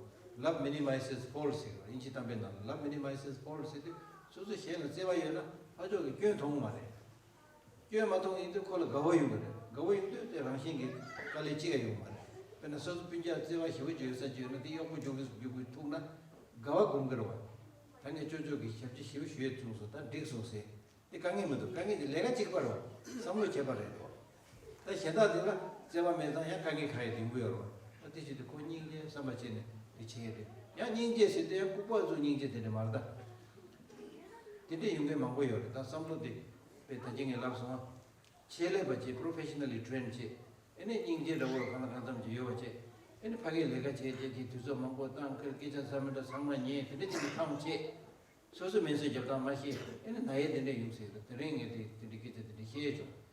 Love minimizes fault ཟེར་བ་དབྱིན་ཇི་གཏམ་དཔེ་ནང་ལ་Love minimizes fault ཟེར་དུས་སོ་སོ་གཞན་ལ་བརྩེ་བ་ཡོད་ན་ཕར་ཕྱོགས་ཀྱི་སྐྱོན་མཐོང་གི་མ་རེད། སྐྱོན་མ་མཐོང་ཡིན་དུས་ཁོ་ལ་དགའ་བ་ཡོང་གི་རེད། དགའ་བ་ཡོང་དུས་དེ་རང་བཞིན་གྱིས་དཀའ་ལས་གཅིག་ཀྱང་ཡོང་གི་མ་རེད། དཔེར་ན་སོ་སོ་སྤུན་ཀྱག་བརྩེ་བ་ཞེ་པོ་ཅིག་ཡོད་ས་ཅིག་ཡོད་ན་དེ་གཡོག་པོ་རྒྱུག་གི་རྒྱུག་གི་ཐུག་ན་དགའ་བ་སྒོམ་གི་རེད་བ། ད་ངས་ཅོ་ཅོ་གི་ཞབས་ཕྱི་ཞེ་པོ་ཞུ་ཡས་བྱུང་སོང་། ད་འགྲིག་སོང་ཟེར། དེ་དཀའ་ངལ་མི་འདུག་དཀའ་ངལ་དེ་ལས་ཀ་གཅིག་པ་རེད་བ། བསམ་བློ་བྱས་པ་རེད་དོ། ད་གཞན་དག་དེ་ལ་བརྩེ་བ་མེད་ཙང་ཡང་དཀའ་ངལ་གང་ཡང་ལྡིང་གི་ཡོད་རེད་བ། ད་དེ་བྱེད་དུས་ཁོ་སྙིང་རྗེ་བསམ་པ་བྱས་ནས་དེ་བྱེད་ཡས་རེད། ཡང་སྙིང་རྗེ་ཟེར་དུས་ཡང་ལྐུགས་པ་ཚོ་སྙིང་རྗེ་དེ་འདྲ་མ་རེད་ད། དེ་འདྲ་ཡོང་མཁན་མང་པོ་ཡོད་རེད། ད་བསམ་བློ་དེ་དཔེ་ད་གིན་ངས་ལབ་སོང་ང་། ཆེད་ལས་པ་བྱས། Professionally trained བྱས། ཨ་ནི་སྙིང་རྗེ་འདྲ་བོ་གང་ལ་གང་འཚམ་ཅིག་ཡོད་པ་བྱས། ཨ་ནི་ཕ་གིར་ལས་ཀ་བྱས་བྱས་ཀྱི་དུས་ཚོད་མང་པོ་བཏང་ཁིར་སྐད་ཆ་ཟ་མི་འདྲ་ཚང་མ་ཉན་དེ་འདྲ་ཅིག་གི་ཐང་བྱས། སོ་སོ་སྨན་བཅོས་རྒྱབ་སྟངས་མ་ཤེས། ཨེ་ནི་ན་ཡས་དེ་འདྲ་ཡོང་ཟེར་གི་འདུག་དེ་རིང་ངས་དེ་དེ་འདྲའི་སྐད་ཆ་དེ་འདྲ་བཤད་ཡས་བྱུང་།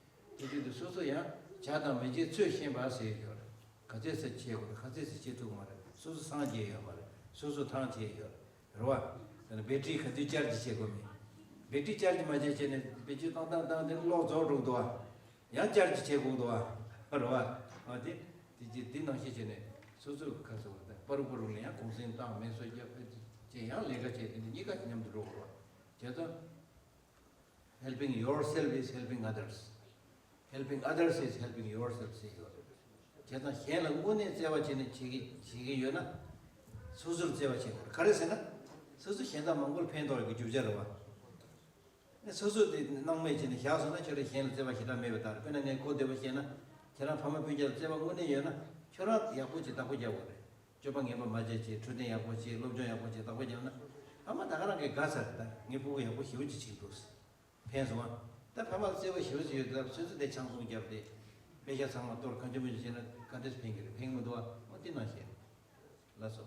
དེ་དུས་དུ་སོ་སོ་ཡང་བྱ་དང་མི་བྱའི་ཚོད་ཤེས་པ་ཟེར་ཡོད་རེད། ག་ཚད་ཟེར་བྱེད་དགོས་རེད། ག་ཚད་ཟེར་བྱེད་ཐུབ་མ་རེད། སོ་སོ་སངས་རྒྱས་ཡོད་མ་རེད། སོ་སོ་ཐང་ཆད་ཡོད་རེད་བ། དེ་ནི་བེ་ཊི་རི་ག་དུས་ཅར་ཇི་བྱེད་དགོས་མིན། བེ་ཊི་རི་ཅར་ཇི་མ་བྱས་བྱས་ནས་བེད་སྤྱོད་བཏང་བཏང་བཏང་དེ་གློག་རྫོགས་འགྲོ་འདུག་བ། ཡང་ཅར་ཇི་བྱེད་དགོས་འདུག་བ། རེད་བ། ཨ་དེ་དེ་ཅི་དེ་ནང་བཞིན་བྱས་ནས་སོ་སོ་ག་ཚོད་བ་དང་པ་རུ་པ་རུ་ནས་ཡང་གུང་སེང་བཏང་སྨན་གསོ་རྒྱབ་ཨེ་ཅི་ཡང་ལས་ཀ་བྱས་དེ་འདི་གཉིས་ཀ་མཉམ་དུ་འགྲོ་དགོས་རེད་བ། བྱས་ཙང་། Helping yourself is helping others. Helping others is helping yourself ཟེར་ཡོད་རེད། བྱས་ཙང་གཞན་ལ་དངོས་གནས་བརྩེ་བ་བྱས་ནས་བྱེད་ཀྱི་བྱེད་ཀྱི་ཡོད་ན། སོ་སོར་བརྩེ་བ་བྱེད་དགོས་རེད། ག་རེ་ཟེར་ན། སོ་སོ་གཞན་དག་མང་པོར་ཕན་ཐོགས་ཀྱི་རྒྱུ་ཆ་རེད་བ། ཨེ་སོ་སོ་དེ་སྣང་མེད་བྱས་ནས་བཞག་སོང་ན་ཁྱོད་རང་གཞན་ལ་བརྩེ་བ་ཞེ་དྲག་མེད་པའི་ལྟར། དཔེར་ན་ངས་གོ་བདེ་པོ་བཤད་ན། ཁྱེད་རང་ཕ་མ་སྤུན་ཀྱག་ལ་བརྩེ་བ་དངོས་གནས་ཡོད་ན་ཁྱོད་རང་ཡག་པོ་བྱེད་བདག་པོ་རྒྱག་དགོས་རེད། སྤྱོད་པ་ངན་པ་མ་བྱེད་ཅེས། འཕྲོད་བསྟེན་ཡག་པོ་བྱེད། སློབ་སྦྱོང་ཡག་པོ་བྱེད། བདག་པོ་རྒྱབ་ན། ཨ་མ་ད་ག་རང་གིས་དགའ་ཚར་རེད། ད་ངའི་སྤུ་གུ་ཡག་པོ་ཞེ་པོ་ཅིག་བྱེད་འདུག་ཕན་སོང་ཨ། ད་ཕ་མ་ལ་བརྩེ་བ་ཞེ་པོ་ཅིག་ཡོད་དུས་སོ་སོ་དེ་ཆང་འཐུང་རྒྱབ་སྟེ། པེ་ཤ་ཚང་མ་གཏོར་གང་བྱུང་མི་བྱུང་བྱས་ན་ག་འདྲས་ཕན་གྱི་རེད། ཕན་གྱི་མི་འདུག་ཨ། འོ་དེ་ནང་བཞིན། ལགས་སོ།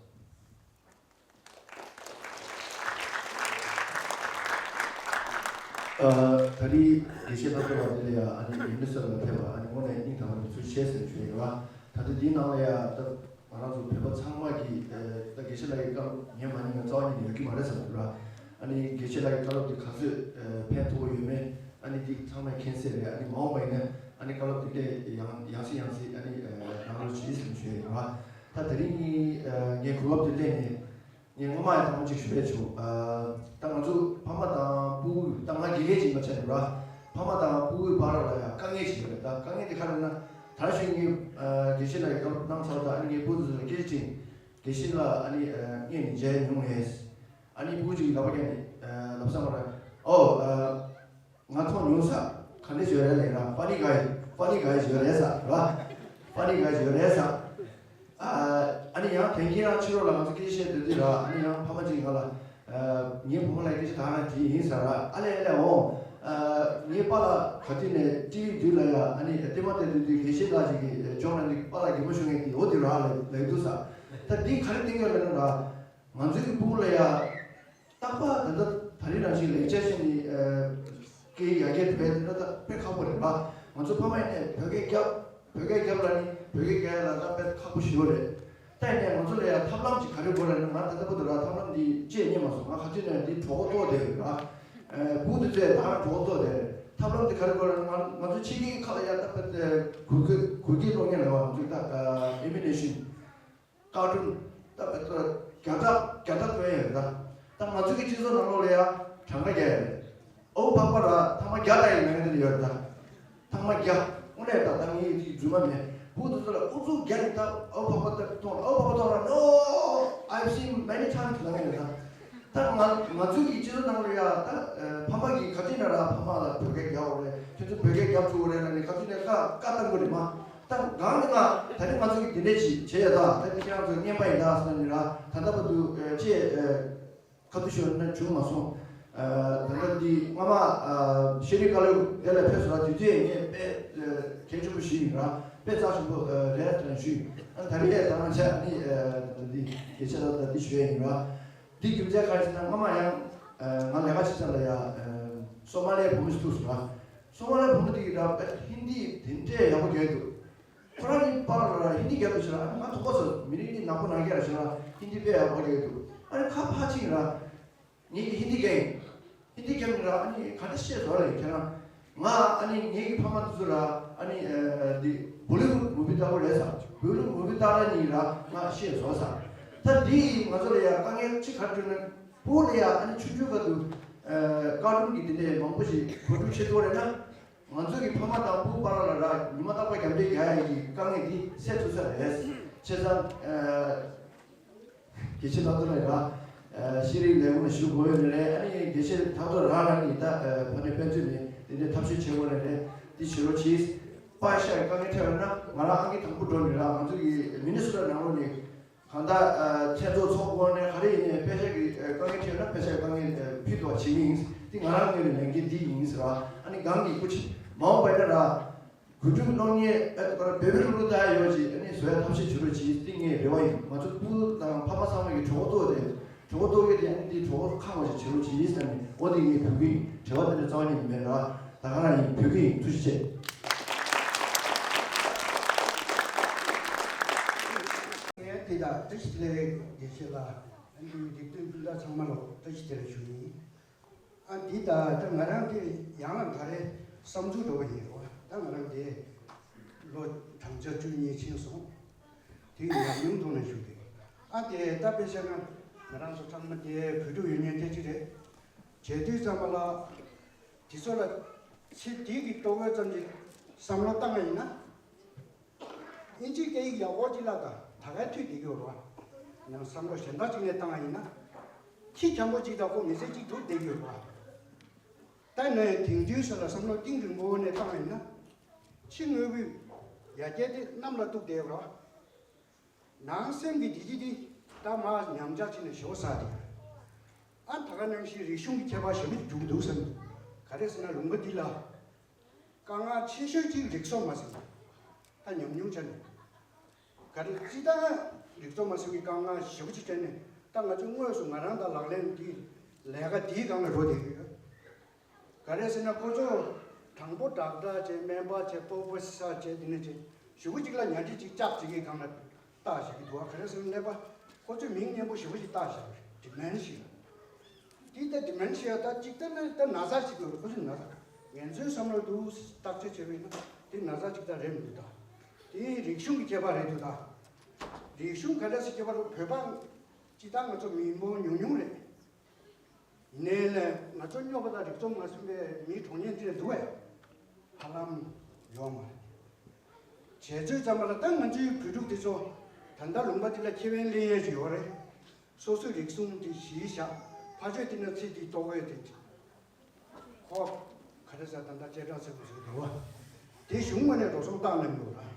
ཨ། ད་རེས་དགེ་བཤེས་ལྷག་པ་དེ་ལ་ཡང་ཨ་ནི་ཡུ་ནི་སེབ་ལ་ཕེབས་པ་ཨ་ནི་དངོས་གནས་སྙིང་ཐག་པ་ནས་ཐུགས་རྗེ་ཆེ་ཟེར་ཞུ་ཡ་ཡིན་པ། ད་ལྟ་འདིའི་ནང་ལ་ཡང་ད་ང་རང་ཚོ་བོད་པ་ཚང་མ་གིས་ཨ་ད་དགེ་བཤེས་ལགས་ཀྱི་བཀའ་སློབ་ཉན་མ་ཉན་ཡང་རྩ་བ་ཉིད་ནས་ཡོད་ཀྱི་མ་རེད་བསམ་གྱི་འདུག་ར། ཨ་ནི་དགེ་བཤེས་ལགས་ཀྱི་བཀའ་སློབ་དེ་ག་ཚོད་ཨ་ཕན་ཐོགས་ཡོད་མེད་ཨ་ནི་འདི་ཚང་མས་མཁྱེན་གསལ་རེད། ཨ་ནི་མ་འོངས་པ་ཡིན་ན་ཨ་ནི་བཀའ་སློབ་དེ་འདྲས་ཡང་ཡང་སེ་ཡང་སེ་ཨ་ནི་ཨ་གནང་རོགས་གྱིས་ཟེར་ཞུ་ཡ་ཡིན་པ། ད་དེ་རིང་ཨ་ངས་གོ་སྐབས་དེ་ལེན་ནས། ངས་སྔོན་མ་ཡང་ཐེངས་མ་གཅིག་ཞུ་ཡས་བྱུང་། ཨ། ད་ང་ཚོ་ཕ་མ་དང་སྤུ་གུ། ད་ང་དགེ་རྒན་ཅིག་ཡིན་པ་བྱས་ནས་ར། ཕ་མ་དང་སྤུ་གུའི་བར་ལ་ཡང་དཀའ་ངལ་ཅིག་ཡོད་རེད། ད་དཀའ་ངལ་དེ་ག་རེ་ན། ད་གཞུག་ངས་ཨ་དགེ་བཤེས་ལགས་ཀྱིས་བཀའ་སློབ་གནང་ཚར། ད་ཨ་ནི་ངའི་སྤུ་གུ་ཚོ་ལ་སྐད་ཆ་དྲིས། དགེ་བཤེས་ལགས་ཨ་ནི་ཨ་སྔོན་ནས་མཇལ་མྱོང་ངས། ཨ་ནི་སྤུ་གུ་གཅིག་གིས་ལབ་པ་རྒྱག་ནས་ཨ་ལབ་ས་མ་རེད། ཨོ། ཨ། ང་མཐོང་མྱོང་ས། ག་འདྲ་ཞིག་ཡོད་རེད་ལབ་ན། ཕ་ནི་གྷའི། ཕ་ནི་གྷའི་ཞིག་ཡོད་རེད་ས་ར། ཕ་ནི་གྷའི་ཞིག་ཡོད་རེད་ས། ཨ་ཨ་ནི་ཡང་དེང་གི་རང་ཕྱི་ལོགས་ལ་ང་ཚོ་སྐད་ཆ་བཤད་སྡོད་དུས་ར། ཨ་ནི་ཡང་ཕ་མ་གཅིག་ང་ལ། ཨ་ངའི་བུ་མོ་ལ་སྐད་ཆ་ད་རང་དྲིས་ཡིན་ས་ར། ཨ་ལས་ཨ་ལས་འོང་། ཨ་ངའི་པཱ་ལགས་ག་དུས་ནས་ཊི་ཝི་མདུན་ལ་ཡ་ཨ་ནི་ལྟད་མོ་བལྟས་སྡོད་དུས་དགེ་བཤེས་ལགས་ཤིག་གིས་སྦྱོང་གནང་དུས་པཱ་ལགས་རྒན་པོ་ཞུ་མཁན་དེ་འོ་དེ་ར་ལབ་ལབ་འདུག་ས། ད་འདི་ག་རེ་བསྟན་གྱི་ཡོད་ལབ་ན་ར། ང་ཚོའི་སྤུ་གུ་ལ་ཡ། རྟག་པར་ད་ལྟ་ད་རིང་རང་བཞིན་ལེགས་སྦྱར་བཤད་ནི་ཨ་སྐད་ཡར་རྒྱས་འགྲོ་ཡ་དེ་འདྲ་ད་དཔེ་ཁག་པོ་རེད་པ། ང་ཚོ་ཕ་མ་ཡིན་ནའི་བོད་སྐད་རྒྱབ། བོད་སྐད་རྒྱབ་ལབ་ནི་བོད་སྐད་རྒྱག་ཡ་ལ་ད་དཔེ་ཁག་པོ་ཞེ་པོ་རེད། ད་ཡིན་ནའི་ང་ཚོ་ལ་ཡ་ཐབས་ལམ་ཅིག་ག་རེ་དགོས་ལབ་ན། ང་ད་ལྟ་བར་དུ་ར་ཐབས་ལམ་འདི་ཅིག་རྙེད་མ་སོང་། ང་ག་དུས་ནས་འདི་གྲོགས་པོ་ཏོག་དེ་རེད་ར། ཨ་སྤུ་གུ་དེ་ཚོས་ད་རང་གྲོགས་པོ་ཏོག་དེ་རེད། ཐབས་ལམ་འདི་ག་རེ་དགོས་ལབ་ན། ང་ང་ཚོ་ཕྱི་རྒྱལ་ཁག་ལ་ཡ་ད་དཔེ་གུར་གྱི་གུར་གྱི་གློག་བརྙན་ལབ་པ། ང་ཚོ་ད་ཨ་ཨེ་ནི་མེ་ཤན། ཀར་ཊུན། ད་བརྒྱ་ཕྲག་བརྒྱ་ཕྲག་ཐོན་ཡོད་རེད་ད། ད་ང་ཚོ་གི་སྤྱི་ཚོགས་ནང་ལོགས་ལ་ཡ་གྲངས་ཀ་རྒྱག་ཡོད་རེད། ཨོ་ཕག་པ་ར་ཐེངས་མ་བརྒྱ་ལྟ་ཡི་མེད་མཁན་དེ་ཡོད་རེད་ད། ཐེངས་མ་བརྒྱ། དངོས་གནས་ད་ད་ངས་ཡི་དེ་རྫུན་མ་མེད། བུ་དེ་ཚོ་ལ་ཨུ་ཚུགས་རྒྱག་ནས་ད་ཨོ་ཕག་པ་ད་མཐོང་། ཨོ་ཕག་པ་མཐོང་ར། No, I've seen many times ལབ་མཁན་རེད་ད། ད་ང་ང་ཚོ་གི་སྤྱི་ཚོགས་ནང་ལ་ཡ་ད་ཕ་མ་གིས་ག་དུས་ན་ར་ཕ་མ་ལ་བོད་སྐད་རྒྱག་དགོས་རེད། ཁྱོད་ཚོ་བོད་སྐད་རྒྱབ་ཆོག་གི་རེད་ལབ་ནས་ག་དུས་ནས་བཀའ་བཀའ་བཏང་གི་རེད་མ། ད་གང་ནས་ང་ད་ནི་ང་ཚོ་གི་འདི་འདྲས་ཅིག་བྱས་ཡ་ད། ད་འདི་ཁྱེད་རང་ཚོ་རྔན་པ་ཡིན་ད་ཟེར་ནས་ར། ད་ལྟ་བར་དུ་ཨེ་ཅེས་ཨེ་ཁ་ཐུག་ཤོར་ན་བྱུང་མ་སོང་། ཨ་ད་ལྟ་འདི་སྔ་མ་ཨ་ཤེས་རིག་བཀའ་བློན་འདི་ལ་ཕེབས་སོང་ར། དུས་ཚོད་ངས་དཔེ་ཨ་གལ་ཆེན་པོ་ཞིག་ཡིན་ར། དཔེ་རྩ་ཆེན་པོ་ཨ་རེད་ལབ་ཞུས། ཨ་ད་རེས་ད་ང་ཆ་ནི་ཨ་ད་འདི་སྐད་ཆ་ད་ད་འདི་ཞུ་ཡ་ཡིན་ར། འདི་རྒྱུ་མཚན་ག་རེ་ཟེར་ན། སྔ་མ་ཡང་ཨ་ང་ལས་ཀ་བྱེད་ས་ལ་ཡ་ཨ་སོ་མ་ལའི་བུ་མོ་ཞིག་ཐུག་སོང་ར། སོ་མ་ལའི་བུ་མོ་དེ་གིས་ར་དཔེ་ཧིན་དི་དེ་འདྲས་ཡག་པོ་རྒྱག་གི་འདུག་ཁོ་རང་གཉིས་བར་ལ་ར་ཧིན་དི་རྒྱབ་ཏུ་ཕྱིན་ར། ཨ་ནི་ང་དོགས་པ་ཟ། མི་རིགས་གཉིས་ནག་པོ་ནག་རྒྱ་ར་ཕྱིན་ར། ཧིན་དི་དཔེ་ཡག་པོ་རྒྱག་གི་འདུག་ཨ་ནི་ཁ་ཕར་ཕྱིན་ར། ངེད་ཀྱིས་ཧིན་དི་རྒྱབ་ཡིན། ཧིན་དི་རྒྱབ་ནས་ར་ཨ་ནི་ག་འདྲ་བཤད་ཟེར་བ་ལས་ཁྱེད་རང་། ང་ཨ་ནི་ངེད་ཀྱི་ཕ་མ་དེ་ཚོ་ར་ཨ་ནི་ཨ་འདི་བོ་ལི་ཝུཌ་མུ་བི་ལྟ་བུ་རེད་ས། བོ་ལི་ཝུཌ་མུ་བི་ལྟ་ར་ནི་ར་ང་བཤད་ཟེར་བ་ས། ད་འདི་ང་ཚོ་ལ་ཡ་དཀའ་ངལ་གཅིག་ག་རེ་འཕྲད་ན། བོད་ལ་ཡ་ཨ་ནི་ཆུང་ཆུང་སྐབས་དུ་ཨ་ཀར་ཊུན་གྱི་དེ་འདྲས་མང་པོ་ཞིག་གོ་སྒྲིག་བྱེད་ཐུབ་པ་རེད་ན། ང་ཚོ་གི་ཕ་མ་དང་སྤུ་བར་ལ་ར་ཉི་མ་རྟག་པར་རྒྱབ་འདྲེ་རྒྱག་ཡ་གི་དཀའ་ངལ་འདི་སེལ་ཐུབ་ས་རེད། བྱས་ཙང་ཨ་དགེ་བཤེས་ལྷག་པ་ལགས་ར་ཨ་ཤེས་རིག་ལས་ཁུངས་ལ་ཞུ་དགོས་ཡོད་ནི་རེད། ཨ་ནི་དགེ་བཤེས་ལྷག་པ་ལགས་རང་གིས་ད་ཨ་ཕ་ནས་ཕན་ཚུན་ནས་དེ་འདྲའི་ཐབས་ཤེས་བྱེད་དགོས་ནི་རེད། འདི་བྱེད་རོགས་གྱིས། པ་ཤག་གི་དཀའ་ངལ་འཕྲད་པ་ན་ང་རང་ཨང་ཀི་དང་པོ་འགྲོ་ནི་ར། ང་ཚོ་གི་མི་ནི་སོ་ཊ་ནང་ལོགས་ནས། གང་ལྟར་ཨ་མཚན་ཚོགས་ཚོགས་དགོས་ནས་ག་རེ་ཡིན་ནའི་པད་ཤག་གི་ཨ་དཀའ་ངལ་འཕྲད་ན་པད་ཤག་གི་དཀའ་ངལ་ཨ་ཕུལ་ཐུབ་པ་བྱེད་ཀྱི་ཡིན། འདི་ང་རང་ངོས་ནས་ལས་འགན་འདི་ཡིན་ཟེར་བ། ཨ་ནི་གང་གི་སྐུ་མཁྱེན་མ་འོངས་པ་ཡིན་ན་ར་གུས་འདུད་གནང་མཁན་ཨ་བོད་པའི་སློབ་ཕྲུག་ད་ཡོད་ཅིག་ཨ་ནི་བཟོ་ཡ་ཐབས་ཤེས་བྱེད་རོགས་གྱིས། འདི་ངའི་རེ་བ་ཡིན། ང་ཚོ་སྤུ་གུ་དང་ཕ་མ་ཚང་མ་གི་གྲོགས་པོ་ཏོག་དེ་ གྲོགས་ཏོག་ཡོད་དེ་ཨ་ནི་དེ་གྲོགས་ཁག་པ་ཞིག་བྱེད་རོགས་བྱེད་ཡིན་ཟེར་ནས་འོ་དེ་ངས་བོད་ཀྱི་དྲི་བ་དེ་ནས་རྩ་བ་ཉིད་ནས་མེད་ར། ད་ག་རང་ཡིན་བོད་ཀྱི་ཡིན། ཐུགས་རྗེ་ཆེ། ངས་དེ་དང་བཀྲ་ཤིས་བདེ་ལེགས་དགེ་བཤེས་ལགས། ཨ་ནི་འདི་བསྟུན་སྤུན་ཟླ་ཚང་མ་ལ་བཀྲ་ཤིས་བདེ་ལེགས་ཞུ་ཡིན། ཨ་འདི་ད་ལྟ་ང་རང་དེ་ཡང་ལ་ག་རེ་བསམ་ཚུལ་འགྲོ་བ་ཡིན་རོགས། ད་ང་རང་དེ་ལོ་གྲངས་ཆ་བཅུ་གཉིས་ཕྱིན་སོང་། དེ་ཡང་ཉུང་མཐོང་ནས་ཞུ་གི། ཨ་དེ་ད་དཔེ་བཤད་ན་ང་རང་ཚོ་ཚང་མ་དེ་བོད་ཕྲུག་ཡོད་མཁན་སྐད་ཆ་རེད། བྱེད་དུས་ཙམ་པ་ལ་དེ་ཚོ་ལ་ཚེ་འདི་གི་ལྟོ་གོས་ཙམ་གྱི་བསམ་བློ་བཏང་བ་ཡིན་ན། ཨིན་ཇིའི་སྐད་ཡིག་ཡག་པོ་ཅིག་ལ་དང་ད་གའི་མཐུད་བསྡད་ཀྱི་ཡོད་རེད་བ། ཡང་བསམ་བློ་གཞན་དག་ཅིག་ནས་བཏང་བ་ཡིན་ན། ཁྱི་འཁྱམ་པོ་ཅིག་དང་ཁོ་མི་ཚེ་གཅིག་སྡུག་བསྡད་ཀྱི་ཡོད་རེད་བ། ད་ནས་དེང་དུས་ས་ལ་བསམ་བློ་གཏིང་རིང་པོ་ནས་བཏང་བ་ཡིན་ན། ཕྱི་དངོས་པོའི་ཡར་རྒྱས་དེ་གནམ་ལ་གཏུགས་བསྡད་ཡོད་རེད་བ། ནང་སེམས་ཀྱི་བདེ་སྐྱིད་དེ་ད་མར་ཉམས་ཆག་ཕྱིན་ནས་ཞོ་ཟ་དེ། ཨ་ད་ག་ནང་བཞིན་རིག་གཞུང་གི་ཁྱད་པར་ཞེ་པོ་ཅིག་འགྲོ་གི་འདུག་བསམ། ག་རེ་ཟེར་ན་ལུང་པ་འདི་ལ། དཀའ་ངལ་ཆེ་ཤོས་གཅིག་རིག་སོགས་མ་ཟིན་པ། ད་ཉམས་མྱོང་ཆ་ནས། ག་རེ་ཅི་ལྟར་རིག་སོགས་མ་ཟིན་པའི་དཀའ་ངལ་ཞེ་པོ་ཅིག་བྱས་ནས་ད་ང་ཚོ་དངོས་སུ་ང་རང་དང་ལག་ལེན་འདི་ལས་ཀ་འདིའི་སྒང་ལ་འགྲོ་བསྡད་ཀྱི་ཡོད། ག་རེ་ཟེར་ན་ཁོ་ཚོ་དང་པོ་ཌོག་ཊར་བྱས་སྨན་པ་བྱས་སྤོ་བོ་ས་བྱས་དེ་ནས་བྱས་ཞེ་པོ་ཅིག་ལ་ཉལ་ཁྲི་གཅིག་ལྕགས་གཅིག་གི་སྒང་ལ་ལྟ་བཞག་གི་འདུག་བ། ག་རེ་ཟེར་ན་ཀླད་པ་ཁོ་ཚོས་མིང་སྙན་པོ་ཞེ་པོ་ཅིག་བཏགས་བཞག་རེད། ཌི་མེན་ཤི་ཡ། དེ་ལྟ་ཌི་མེན་ཤི་ཡ་ད་གཅིག་ལྟ་ན་ད་ན་ཚ་ཞིག་ཡོད་རེད། ཁོ་ཚོས་ན་ཚ། ངན་ཚོའི་བསམ་བློ་འདུག་བརྟག་དཔྱད་བྱས་པ་ཡིན་ན་དེ་ན་ཚ་གཅིག་ད་རེད་མི་འདུག་ད་དེ་རིག་གཞུང་གི་ཁྱད་པར་རེད་འདུག་ད་རིག་གཞུང་ག་འདྲ་ཞིག་ཁྱད་པར་རེད། བོད་པ་སྤྱི་བཏང་ང་ཚོ་མི་འབོར་ཉུང་ཉུང་རེད། ཡིན་ནའི་ལས་ང་ཚོ་སྨྱོ་བ་དང་རིག་སྟོབས་མ་ཟིན་པའི་མིའི་གྲོགས་ཉེན་དེ་འདུག་བས། ཧ་ལམ་ཡོད་མ་རེད། བྱས་ཚོད་ཙམ་པ་ལ་ད་ང་ཚོའི་བོད་ཕྲུག་དེ་ཚོ་ད་ལྟ་ལུང་པ་འདི་ལ་ཁེ་ཕན་ལེན་ཡས་ཞིག་ཡོད་རེད། སོ་སོའི་རིག་གཞུང་དེ་གཞི་བཞག་ཕ་ཆོས་དེ་ན་ཚེ་འདི་ལྟོ་གོས་དེ། ཁོ་ག་རེ་ཟེར་ད་ལྟ་ཅེ་ཀྲག་ཚེ་གོ་ཟེར་གི་འདུག་བ། དེ་གཞུང་ངོས་ནས་འགྲོ་སོང་བཏང་ནས་མི་འདུག་ར།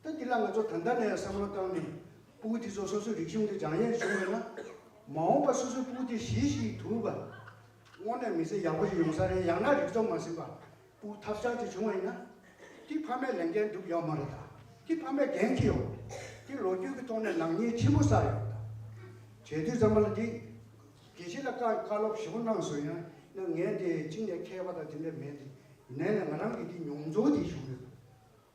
ད་འདི་ལ་ང་ཚོ་ད་ལྟ་ནས་བསམ་བློ་བཏང་ནས་སྤུ་གུ་དེ་ཚོ་སོ་སོའི་རིག་གཞུང་དེ་སྦྱང་ཡས་བྱུང་བས་ན། མ་འོངས་པ་སོ་སོའི་སྤུ་གུ་དེ་གཞི་ཞིག་ཐུབ་པ། དངོས་གནས་མི་ཚེ་ཡག་པོ་ཞིག་ཡོང་ས་རེད། ཡང་ན་རིག་སྟོབས་མ་ཟིན་པ། སྤུ་གུ་ཐབས་ཆག་ཅིག་བྱུང་བ་ཡིན་ན། དེ་ཕ་མས་ལས་འགན་སྒྲུབ་ཡོད་མ་རེད་ད། དེ་ཕ་མས་འགན་འཁྱེར་ཡོད། དེ་ལོ་རྒྱུས་ཀྱི་ཐོག་ནས་ནག་ཉེས་ཆེན་པོ་བསགས་ཡོད་ད། བྱས་དུས་ཙམ་པ་ལ་དེ། དགེ་བཤེས་ལ་བཀའ་བཀའ་སློབ་ཞིབ་པོ་གནང་སོང་ཡང་ན་ངས་དེ་གཅིག་ནས་མཁས་པ་དང་དེ་འདྲ་མེད་དེ། ཡིན་ནའི་ང་རང་གི་དེ་མྱོང་ཚོར་དེ་ཞུ་གི་ཡོད།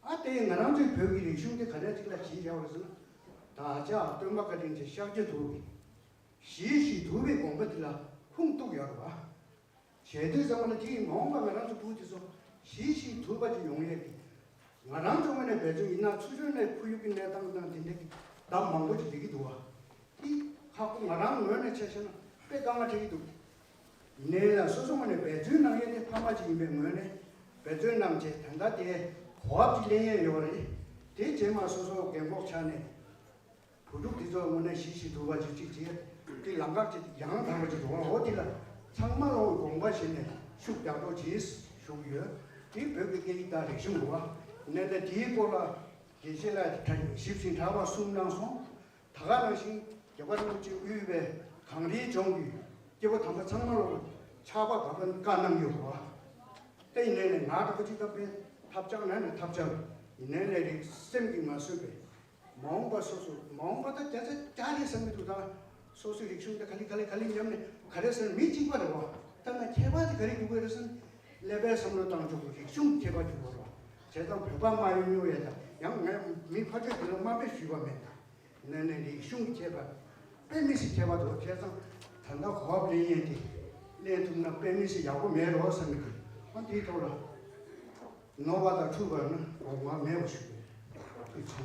ཨ་དེ་ང་རང་ཚོའི་བོད་ཀྱི་རིག་གཞུང་དེ་ག་འདྲ་ཅིག་ལ་གཞི་བཞག་པ་རེད་ཟེར་ན། བདག་ཅག་སྟོན་པ་བཀའ་དྲིན་ཅན་ཤཱཀྱ་ཐུབ་པའི། གཞི་ཞིག་ཐུབ་པའི་དགོངས་པ་དེ་ལ་ཁུངས་གཏུགས་ཡོད་རེད་བ། བྱས་དུས་ཙམ་པ་ལ་དེ་ཡི་མ་འོངས་པ་ང་རང་ཚོ་བུ་དེ་ཚོ་གཞི་ཞིག་ཐུབ་པ་ཅིག་ཡོང་ཡས་ཀྱི། ང་རང་ཚོ་ངོས་ནས་འབད་བརྩོན་ཡིན་ན་ཚུར་ཕྱོགས་ནས་ཁོར་ཡུག་གི་གནས་སྟངས་དང་དེ་འདྲ་གི་ལྡབ་མང་པོ་ཅིག་རེག་གི་འདུག་བ། དེ་ཁག་པོ་ང་རང་ངོས་ནས་ཆ་བཞག་ན་དཔེ་དཀའ་ངལ་འཕྲད་ཀྱི་འདུག་ཡིན་ནའི་ལ་སོ་སོ་ངོས་ནས་འབད་བརྩོན་གནང་ཡས་དེ་ཕ་མ་ཅིག་ཡིན་པའི་ངོས་ནས་འབད་བརྩོན་གནང་བྱས་ད་ལྟ་དེ་གོ་སྐབས་ཅིག་ལེན་ཡས་ཡོད་རེད། དེ་རྗེས་མ་སོ་སོ་རྒན་གོག་ཆགས་ནས། བུ་ཕྲུག་འདི་ཚོ་དངོས་གནས་གཞི་ཞིག་ཐུབ་པ་ཅིག་ཅིག་བྱས། དེ་ལམ་ཁ་ཅིག་ཡང་དག་པ་ཅིག་འགྲོ་བ་འོ་དེ་ལ་ཚང་མ་ལོ་དགོངས་པ་བཞེས་ནས་ཤུགས་རྒྱག་རོགས་གྱིས་ཞུ་གི་ཡོད། དེ་བོད་ཀྱི་སྐད་ཡིག་དང་རིག་གཞུང་འགྲོ་བ་ཡིན་ནའི་ལས་དེའི་སྐོར་ལ་དགེ་བཤེས་ལགས་ཞིབ་ཅིང་ཕྲ་བ་གསུངས་གནང་སོང་། ད་ག་ནང་བཞིན་རྒྱལ་བ་རིན་པོ་ཆེ་དབུས་པའི་གངས་རིའི་ལྗོངས་ཀྱི་སྐྱེ་བོ་དམ་པ་ཚང་མ་ལོ་ཕྱག་དཔའ་ག་པ་བཀའ་གནང་ཡོད་རེད་བ། དེ་ཡིན་ནའི་ལས་ང་དང་པོ་ཅིག་ད་དཔེ་ཐབས་ཆག་ན་ནས་ཐབས་ཆག་ཡིན་ནའི་ལས་རིགས་སེམས་ཀྱིས་མ་བཟོད་པའི། མ་འོངས་པ་སོ་སོ་མ་འོངས་པ་ད་རྒྱ་ཆ་རྒྱ་རེད་བསམ་གྱི་འདུག་ད་སོ་སོའི་རིག་གཞུང་དེ་ག་ལེ་ག་ལེ་ག་ལེ་ཉམས་ནས་ག་རེ་ཟེར་མི་གཅིག་པ་རེད་བ། ད་ང་ཁྱད་པར་དེ་ག་རེ་འདུག་གས་རེད་ཟེར་ན། ཀླད་པའི་བསམ་བློ་བཏང་ཕྱོགས་ཀྱི་རིག་གཞུང་གི་ཁྱད་པར་འདུག་གས་རེད་བ། བྱས་ཙང་བོད་པ་མ་ཡིན་ཉོ་ཡས་ད་ཡང་ང་མི་ཕར་ཕྱོགས་དེ་ལ་དམའ་འབེབས་ཞུས་པ་མེད་ད། ཡིན་ནའི་རིག་གཞུང་གི་ཁྱད་པར་དཔེ་མི་སྲིད་ཁྱད་པར་འདུག་བ། བྱས་ཙང་ད་ལྟ་གོ་སྐབས་ལེན་ཡས་དེ་ལེན་ཐུབ་ན་དཔེ་མི་སྲིད་ཡག་པོ་མེད་རོགས་བསམ་གྱི་འདུག་ཨ་དེའི་ཐོག་ལ། ནོར་བ་དང་འཁྲུལ་བ་ནི་འོག་མ་མེད་པ་ཞིག་རེད། ཐུགས་རྗེ་ཆེ།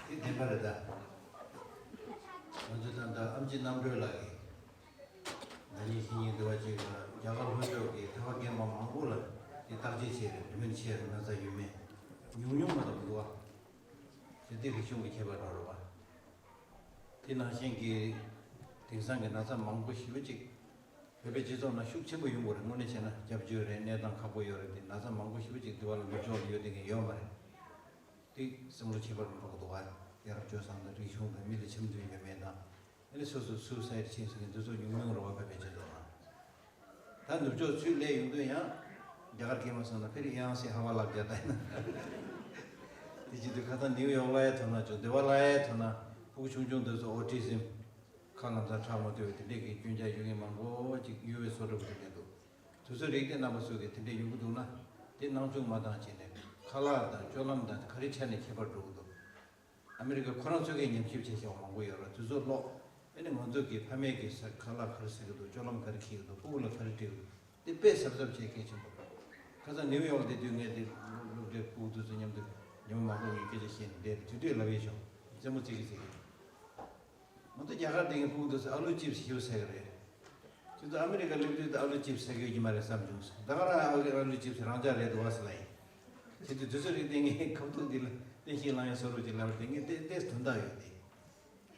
དེ་བདེན་པ་རེད་ད། ང་ཚོ་ད་ལྟ་ཨེམ་ཆི་རྣམ་གྲོལ་ལགས་ཀྱིས་ཟླ་ཉིན་ཕྱི་ཉིན་དུ་བ་ཅིག་ལ་རྒྱ་གར་ལྷོ་ཕྱོགས་ཀྱི་ཐར་པ་རྒན་པ་མང་པོ་ལ་དེ་བརྟག་དཔྱད་བྱས་རེད། དྲི་མིན་ཆེ་རུ་ན་ཚ་ཡོད་མེད་ཉུང་ཉུང་མ་གཏོགས་མི་འདུག་བ། དེ་དེ་རིག་གཞུང་གི་ཁྱད་པར་འགྲོ་རེད་བ། དེ་ནང་བཞིན་གྱི་དེང་སང་གི་ན་ཚ་མང་པོ་ཞེ་པོ་ཅིག་བོད་པའི་སྤྱི་ཚོགས་ནང་ཤུགས་ཆེན་པོ་ཡོང་གི་རེད། དངོས་གནས་བྱས་ན་སྐྱབས་བཅོལ་རེད། གནས་སྟངས་ཁག་པོ་ཡོད་རེད། དེ་ན་ཚ་མང་པོ་ཞེ་པོ་ཅིག་དེ་བ་ལ་ནུབ་ཕྱོགས་ལ་ཡོད་བསྡད་མཁན་ཡོད་མ་རེད། དེ་བསམ་བློ་ཁྱད་པར་འགྲོ་གི་འདུག་བ། ཡ་རབས་སྤྱོད་བཟང་དང་རིག་གཞུང་དང་མི་ལ་འཆམ་མཐུན་ཡོད་མེད་དང་། ཨ་ནི་སོ་སོ་སུའི་སའེ་ཌི་ཆེན་ཟེར་མཁན་འདི་ཚོ་ཉུང་ཉུང་རེད་བ། བོད་པའི་སྤྱི་ཚོགས་ནང་། ད་ནུབ་ཕྱོགས་ཚུར་སླེབས་ཡོང་དུས་ཡང་རྒྱ་གར་སྐད་མ་སོང་ན་ཕེར་ཡང་སེ་ཧ་བ་ལབ་རྒྱ་ད་ཡིན་ན། དེ་བྱེད་དུས་ཁ་སང་ནིའུ་ཡོག་ལ་ཡ་ཐོན་ན་ཆོག་སྡེ་བ་ལ་ཡ་ཐོན་ན་ཕྲུ་གུ་ཆུང་ཆུང་འདི་ཚོ་ཨོ་ཊི་ཟིམ་ཁ་ལམ་སང་ཁྲག་མ་ཐོན་པའི་དེ་འདྲས་ཀྱི་སྐྱོན་ཆ་ཡོད་མཁན་མང་པོ་ཅིག་ཡོད་པའི་བཟོ་འདྲ་པོ་དེ་འདྲས་འདུག་དུས་ཚོད་རིགས་དེ་རྣམ་པ་ཚོ་གིས་དེ་འདྲས་ཡོང་གི་འདུག་ན་དེ་སྣང་ཆུང་མ་བཏང་བྱས་ནས་ཁ་ལག་དང་སྤྱོད་ལམ་དང་ག་རེ་ཆ་ནས་ཁྱད་པར་འགྲོ་གི་འདུག་ཨ་མི་རི་ཀ་ཁོ་རང་ཚོ་གིས་ཉམས་ཞིབ་བྱས་བཞག་པ་མང་པོ་ཡོད་རེད། དུས་ཚོད་ཀློག་ཨ་ནི་ང་ཚོ་གི་ཕ་མེས་ཀྱི་ས་ཁ་ལག་ག་རེ་ཟ་གི་འདུག་སྤྱོད་ལམ་ག་རེ་འཁྱེར་གི་འདུག་སྤུ་གུ་ལ་ག་རེ་སྤྲད་གི་འདུག་དེ་དཔེ་གཟབ་གཟབ་བྱེད་གལ་ཆེན་པོ་རེད། ཁ་སང་ནིའུ་ཡོག་དེ་དུས་ངས་དེ་སློབ་གྲྭའི་སྤུ་གུ་དེ་ཚོ་མཉམ་དུ་ཉི་མ་མང་པོ་ངས་སྐད་ཆ་བཤད་ནས་བསྡད་དེ་དུས་དུས་ལབ་ཡས་བྱུང་། རྩེད་མོ་རྩེ་གི་རྩེ་གི། མ་གཏོགས་རྒྱ་གར་དེ་གའི་སྤུ་གུ་དེ་ཚོ་ཨ་ལུ་ཅིབ་སི་ཞེ་པོ་ཟ་གི་རེད། ཁྱོད་ཚོ་ཨ་མི་རི་ཀ་སླེབས་དུས་ད་ཨ་ལུ་ཅིབ་སི་ཟ་གི་ཡོད་ཀྱི་མ་རེད་བསམ་བྱུང་ཟེར། ད་ག་རང་ཨ་ལུ་ཨ་ལུ་ཅིབ་སི་རང་འཇགས་རེད་འདུག་བ་ཟེར་ལབ་ཡིན། ཁྱེད་ཚོས་དུས་ཚོད་རིག་སྟེང་ངའི་ཁ་ཐུག་འདི་ལ་བསྟན་བཤིག་བླང་ཡ་བཟོ་རོགས་ཀྱིས་ལབ་པ་དེ་ངས་ཏོག་ཙམ་དོན་དག་ཡོད་དེ།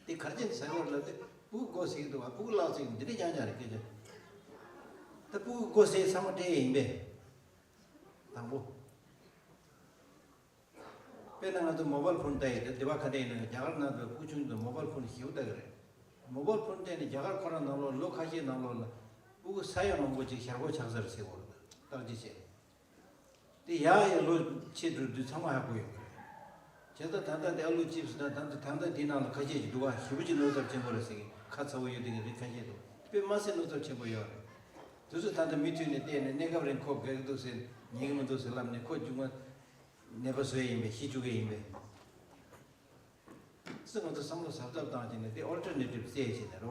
དེ་ག་རེ་བྱས་ནས་ཟ་དགོས་ལབ་དུས་སྤུ་གུ་མགོ་སེར་གྱི་འདུག་བ། སྤུ་གུ་ལག་ཚིག་འདི་འདྲས་རྐྱང་རྐྱང་རེད་སྐད་ཆ། ད་སྤུ་གུ་མགོ་སེར་ཚང་མ་སྤྲད་ཡིན་པས། དང་པོ། དཔེར་ན་ང་ཚོ་མོ་བལ་ཕོན་ལྟ་ཡི་དེ་སྡེ་བ་ཁ་བྲལ་ཡིན་ན་རྒྱ་གར་ནང་དུ་སྤུ་གུ་ཆུང་ཆུང་མོ་བལ་ཕོན་ཞེ་པོ་ལྟ་གི་རེད། མོ་བལ་ཕོན་སྤྲད་ནས་རྒྱ་གར་ཁོ་རང་ནང་ལོགས་ལོ་ཁ་ཤས་ནང་ལོགས་ལ་སྤུ་གུ་ས་ཡ་མང་པོ་ཅིག་ཞར་གོག་ཆགས་ཚར་ཟེར་གོ་རེད། བརྟག་དཔྱད་བྱས། དེ་ཡག་ཡག་ལོ་ཆེ་འགྲོ་དུས་ཚང་མ་ཧ་གོ་ཡོང་གི་རེད། བྱས་ཙང་ད་ལྟ་དེ་ཨ་ལུ་ཅིབ་སི་དང་ད་ལྟ་ད་ལྟ་དེའི་ནང་ལ་ཁ་ཤས་ཀྱིས་འདུག་བ། ཞེ་པོ་ཅིག་གནོད་ཚབས་ཆེན་པོ་རེད་ཟེར་གི་ཁ་ཚ་བོ་ཡོད་དེ་གི་རིགས་ཁ་ཤས་འདུག་དཔེ་མ་སྲིད་གནོད་ཚབས་ཆེན་པོ་ཡོད་རེད། དེ་ཚོ་ད་ལྟ་མུ་མཐུད་ནས་བལྟས་ནས་གནས་སྐབས་རིང་ཁོ་རྒས་ཀྱི་འདུག་ཟེར་ཉན་གི་མི་འདུག་ཟེར་ལབ་ནས་ཁོ་མཇུག་མ་ནད་པ་བཟོས་ཡིན་པས་ཤི་བཅུག་གི་ཡིན་པས། ཙི་ང་ཚོ་བསམ་བློ་གཟབ་གཟབ་བཏང་བྱས་ནས་དེ་ཨོལ་ཊར་ནེ་ཊིབ་བཙལ་བྱས་ནས་རེད་བ།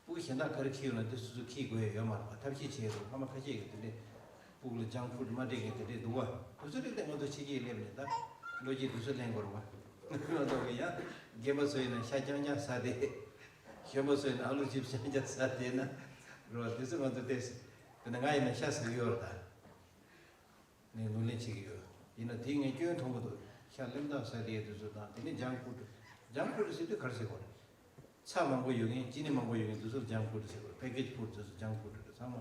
སྤུ་གུ་གཞན་དག་ག་རེ་འཁྱེར་ཡོད་ན་དེ་སོ་སོ་འཁྱེར་དགོས་ཡ་ཡོད་མ་རེད་བ། ཐབས་ཤེས་བྱས་འདུག་ཕ་མ་ཁ་ཤས་ཀྱིས་དེ་འདྲས་སྤུ་གུ་ལ་ཇང་ཕུཌ་མ་སྤྲད་མཁན་དེ་འདྲས་འདུག་བ། དེ་ཚོ་རིགས་དེ་ང་ཚོ་ཕྱི་རྒྱལ་སླེབས་ནས་ད་ལོ་རྒྱུས་དེ་ཚོ་ལེན་དགོས་རེད་བ། ང་ཚོ་གི་ཡང་རྒན་པ་ཚོ་ཡིན་ན་ཤ་རྐྱང་རྐྱང་ཟ་དེ། གཞོན་པ་ཚོ་ཡིན་ན་ཨ་ལུ་ཅིབ་སི་རྐྱང་རྐྱང་ཟ་དེ་ན་རེད་བ། དེ་ཚོ་ང་ཚོ་ཏོག་ཙམ་དེ་ནས་ང་ཡིན་ན་ཤ་ཟ་གི་ཡོད་རེད་ད། ངས་ངོས་ལེན་བྱེད་ཀྱི་ཡོད། ཡིན་ན་དེ་ངས་སྐྱོན་མཐོང་གི་འདུག་ཤ་ལེམ་ཐག་ཟ་དེ་དེ་ཚོ་དང་དེ་ནས་ཇང་ཕུཌ། ཇང་ཕུཌ་ཟེར་དུས་ག་རེ་ཟེར་དགོས་རེད། ཚྭ་མང་པོ་ཡོད་མཁན་ཅི་ནི་མང་པོ་ཡོད་མཁན་དེ་ཚོ་ལ་ཇང་ཕུཌ་ཟེར་དགོས་རེད། ཕེ་ཀེཇ་ཕུཌ་དེ་ཚོ་ཇང་ཕུཌ་རེད། ཚང་མ་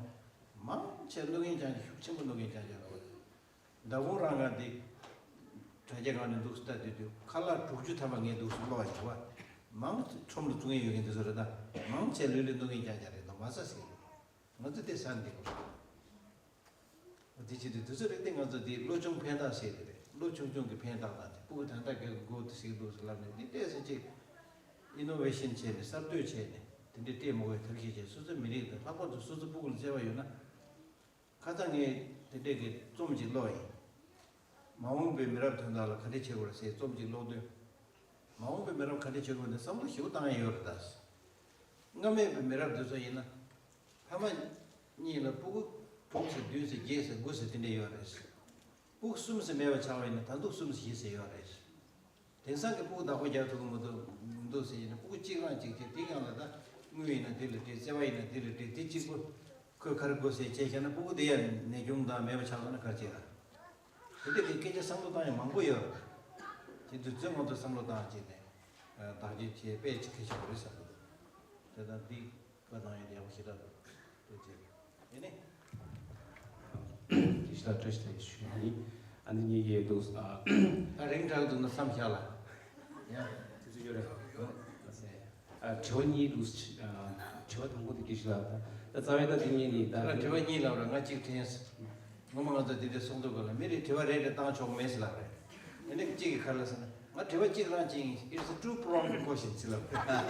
མང་ཆེ་གནོད་མཁན་རྐྱང་རྐྱང་ཤུགས་ཆེན་པོ་གནོད་མཁན་རྐྱང་རྐྱང་རེད་བ། མདང་དགོང་རང་ང་འདི་དྲ་རྒྱ་སྒང་ནས་འདུག་ལྟ་དུས་དུས་ཁ་ལག་དྲུག་ཅུ་ཐམ་པ་ངས་འདུག་ཀློག་པ་ཞིག་བ། མང་ཁྲོམ་ལ་བཙུགས་མཁན་ཡོད་མཁན་དེ་ཚོ་རེད་ད། མང་ཆེ་ལུས་ལུས་གནོད་མཁན་རྐྱང་རྐྱང་རེད་འདུག་མ་ཟ་ཟེར་གི་འདུག་ང་ཚོ་དེ་ཟ་འདི་གོ། དེ་བྱེད་དུས་དུས་ཚོད་རིག་སྟེང་ང་ཚོ་དེ་བློ་ཆུང་ཕན་བཏགས་ཟེར་དེ་རེད། བློ་ཆུང་ཆུང་གི་ཕན་བཏགས་དང་དེ་སྤུ་གུ་ད་ལྟ་གི་མགོ་དེ་ཟིག་འདུག་ཟེར་ལབ་ནས་འདི་ལྟས་ཟེར་ཅིག་ཨི་ནོ་ཝེ་ཤན་བྱས་ནས་གསར་གཏོད་བྱས་ནས་དེ་འདྲའི་སྤྲད་མི་དགོས་ཐབས་ཤེས་བྱས། སོ་སོའི་མི་རིགས་དང་ལྷག་པར་དུ་སོ་སོའི་སྤུ་གུ་ལ་བརྩེ་བ་ཡོད་ན། ཁ་སང་ངས་དེ་འདྲས་ཀྱི་རྩོམ་ཅིག་ཀློག་ཡིན། མ་འོངས་པའི་མི་རབས་དོན་དག་ལ་ག་འདྲས་བྱེད་དགོས་རེད་ཟེར་རྩོམ་ཅིག་ཀློག་དུས། མ་འོངས་པའི་མི་རབས་ག་འདྲས་བྱེད་དགོས་འདི་བསམ་བློ་ཞེ་པོ་བཏང་ཡ་ཡོད་རེད་ད། སྔ་མེད་པའི་མི་རབས་འདི་ཚོ་ཡིན་ན། ཕ་མ་གཉིས་ལ་སྤུ་གུ་དྲུག་ཙམ་བདུན་ཙམ་བརྒྱད་ཙམ་དགུ་ཙམ་དེ་འདྲས་ཡོད་རེད། སྤུ་གུ་གསུམ་ཙམ་མེད་པ་ཆགས་པ་ཡིན་ན་ད་དུང་གསུམ་ཙམ་བཞི་ཙམ་ཡོད་རེད། དེང་སང་གི་སྤུ་གུ་བདག་པོ་རྒྱག་ཐུབ་ཀྱི་མི་འདུག་མི་འདུག་ཟེར་ཡིན་ན་སྤུ་གུ་གཅིག་རང་གཅིག་བྱས་དེའི་སྒང་ལ་ད་དངུལ་ཡིན་ན་དེ་ལ་སྤྲད། བརྩེ་བ་ཡིན་ན་དེ་ལ་སྤྲད། དེ་གཅིག་པོ་ཁོས་ག་རེ་དགོས་ཟེར་བྱས་བཞག་ན་སྤུ་གུ་དེ་ཡང་ནད་སྐྱོན་དང་མེད་པ་ཆགས་ན་ག་རེ་བྱེད་ཨ། དེ་འདྲ་གི་སྐད་ཆ་བསམ་བློ་བཏང་ཡ་མང་པོ་ཡོད་རེད། དེ་དུས་ཚོད་ང་ཚོ་བསམ་བློ་བཏང་བྱས་ནས་བདག་གཅེས་བྱས་དཔེ་ཅིག་གལ་ཆེན་པོ་རེད་བསམ་གྱི་འདུག་དེ་དང་འདི་བཀའ་གནང་ཡོད་ཡག་པོ་ཞེ་དྲག་འདུག་དེ་རྗེས་ཨེ་ནི། དེ་ཞིག་ལ་བཀྲ་ཤིས་བདེ་ལེགས་ཞུ་ཡ་ཡིན། ཨ་ནི་ངེད་ཀྱི་འདུག་ཨ། ད་རིང་དྲག་འདུག་ན་མཚམས་བཞག་ལ། ཡ། དུས་ཚོད་ཡོད་རེད། ཨ། དྲི་བ་གཉིས་འདུག་ཨ། དྲི་བ་དང་པོ་དེ་དགེ་བཤེས་ལགས། ད་རྩ་བའི་ད་དེ་གཉིས་ནི་ད། ད་དྲི་བ་གཉིས་ལབ་ར་ང་གཅིག་དྲན་སོང་། ངོ་མ་ང་ཚོ་དེ་འདྲའི་གསུང་ཐུབ་དགོས་ལ་མི་རེ་དྲི་བ་རེ་རེ་བཏང་ཆོག་མེད་ཟེར་ལབ་རེད། ཨ་ནི་གཅིག་གིས་ག་རེ་ལབ་ཟེར་ན་ང་དྲི་བ་གཅིག་རང་གཅིག་ཡིན། It's a two pronged question ཟེར་ལབ་རེད།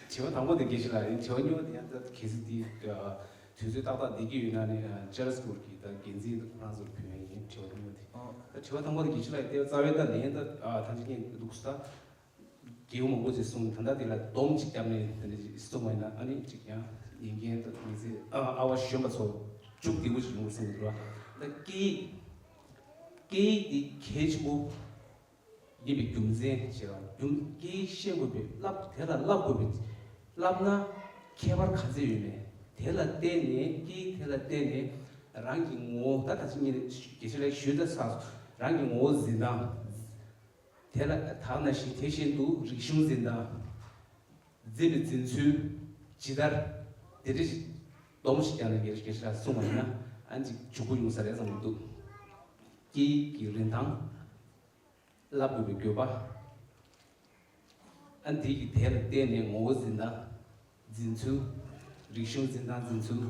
དྲི་བ་དང་པོ་དེ་དགེ་བཤེས་ལགས་ཡིན། དྲི་བ་གཉིས་པ་དེ་ཡང་ད་གལ་སྲིད་དེ་དུས་ཚོད་ཏག་ཏག་བསྡད་ཀྱི་ཡོད་ན་ནི་ཅཱལ་སི་གྷོར་གྱི་ད་འགན་འཛིན་ཁོ་རང་ཚོར་ཕུལ་ཡ་ཡིན། དྲི་བ་གཉིས་པ་དེ། ད་དྲི་བ་དང་པོ་དེ་དགེ་བཤེས་ལགས་ཡིན། དེ་རྩ་བའི་ད་ལན་ད་ཐང་ཆེན་འདུག་ས། རྒྱལ་པོ་མང་པོ་ཅིག་གསུངས། ད་ལྟ་དེ་ལ་སྡོམ་ཅིག་བརྒྱབ་ནས་དེ་འདྲ་ཅིག་གསུངས་པ་ཡིན་ན་ཨ་ནི་ཅིག་ཡང་ཉན་མཁན་དང་མི་ཚེ་ཨ་ཨ་བ་གཞོན་པ་ཚོ་སྐྱུག་བདེ་པོ་ཅིག་ཡོང་གི་གསུངས་འདུག་ར། ད་སྐད་ཡིག་སྐད་ཡིག་འདི་གལ་ཆེན་པོ་ཡིན་པའི་རྒྱུ་མཚན་ཞེས་པ་རྒྱུ་སྐད་ཡིག་ཤེས་དགོས་པའི་བསླབ་དེ་ལ་བསླབ་དགོས་པའི་བསླབ་ན་ཁྱད་པར་ག་ཚད་ཡོད་མེད་དེ་ལ་བརྟེན་ནས་སྐད་ཡིག་དེ་ལ་བརྟེན་ནས་རང་གི་ངོ་བོ་ད་ད་ཅི་ངས་དགེ་བཤེས་ལགས་ཞུས་ཚར་སོང་། རང་གི་ངོ་བོ་འཛིན་སྟངས། དེ་ལ་དག་ན་བཞིན་དེ་བཞིན་དུ་རིག་གཞུང་འཛིན་སྟངས། འཛིན་པའི་འཛིན་ཚུལ། ཇི་ལྟར། དེ་འདྲ་ཞིག་སྡོམ་ཞིག་ཀྱང་ལ་སྒེར་སྒེར་ཞིག་ལ་གསུངས་པ་ཡིན་ན་ཨ་ནི་ཅིག་འཇུག་པོ་ཡོང་ས་རེད་བསམ་གྱི་འདུག་སྐད་ཡིག་གི་རིན་ཐང་། བསླབ་དགོས་པའི་དགོས་པ། ཨ་ནི་དེ་གི་དེ་ལ་བརྟེན་ནས་ངོ་བོ་འཛིན་སྟངས། འཛིན་ཚུལ། རིག་གཞུང་འཛིན་སྟངས་འཛིན་ཚུལ།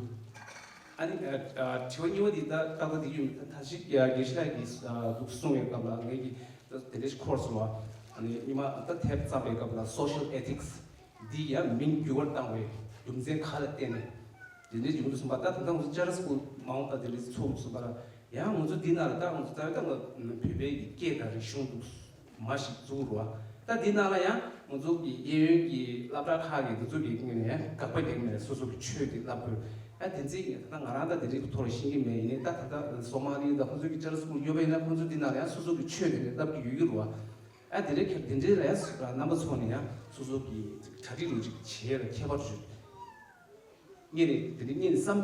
ཨ་ནི་ཨ་ཨ་དྲི་བ་གཉིས་པ་འདི་ད་ཏག་ཏག་འདི་ཡོད་མེད། ད་ད་ཅི་ཨ་དགེ་བཤེས་ལགས་ཀྱིས་ཨ་འདུག་གསུངས་པའི་སྐབས་ལ་ངེད་ཀྱིས་ད་དེ་འདྲའི་ཁོར་སི་རུ་ཨ་ནི་ཉི་མ་ད་དེབ་བརྩམས་པའི་སྐབས་ལ་social ethics འདི་ཡང་མིང་འགྱུར་བ་བཏང་བའི་རྒྱུ་མཚན་ག་ལ་བརྟེན་ནས་དེ་འདྲའི་བྱུང་འདུག་གསུངས་པ། ད་ད་ལྟ་ང་ཚོ་ཅར་སི་ཀུལ་མ་འོངས་པ་དེ་འདྲའི་ཚོགས་འདུག་གསུངས་པ་ལ་ཡང་ང་ཚོ་འདི་ནང་ལ་ད་ང་ཚོ་ད་ད་ང་བོད་པའི་གི་སྐད་དང་རིག་གཞུང་འདུག་མ་ཞིག་བཙུགས་རོགས། ད་འདི་ནང་ལ་ཡང་ང་ཚོ་གི་གཡས་གཡོན་གྱི་སློབ་གྲྭ་ཁག་གི་འདི་ཚོ་གི་ངོས་ནས་ཡང་དགག་པ་རྒྱག་ནས་སོ་སོ་གི་ཆོས་དེ་བསླབ་དགོས། ད་དེ་ཚིག་ད་ང་རང་ད་དེ་རིགས་ཐོག་ལ་ཤེས་ཀྱི་མེད། ཡིན་ནའི་ད་ད་ལྟ་སོ་མ་ལི་ད་ཁོང་ཚོ་གི་ཅར་སི་ཀུལ་ཡོད་པ་ཡིན་ན་ཁོང་ཚོ་འདི་ནང་ལ་ཡང་སོ་སོ་གི་ཆོས་དེ་རེད་བསླབ་ཀྱི་ཡོད་ཀྱི་རོགས། ཨ་དེ་འདྲའི་ཁྱེད་དེ་འདྲའི་ལ་ཡང་རྣམ་པ་ཚོ་ནས་ཡང་སོ་སོ་གི་གྲ་སྒྲིག་རུ་ཅིག་བྱེད་ཡ་ལ་ཁྱད་པར་ཞུ། ངས་ནི་དེ་འདྲའི་ངས་ནི་བསམ་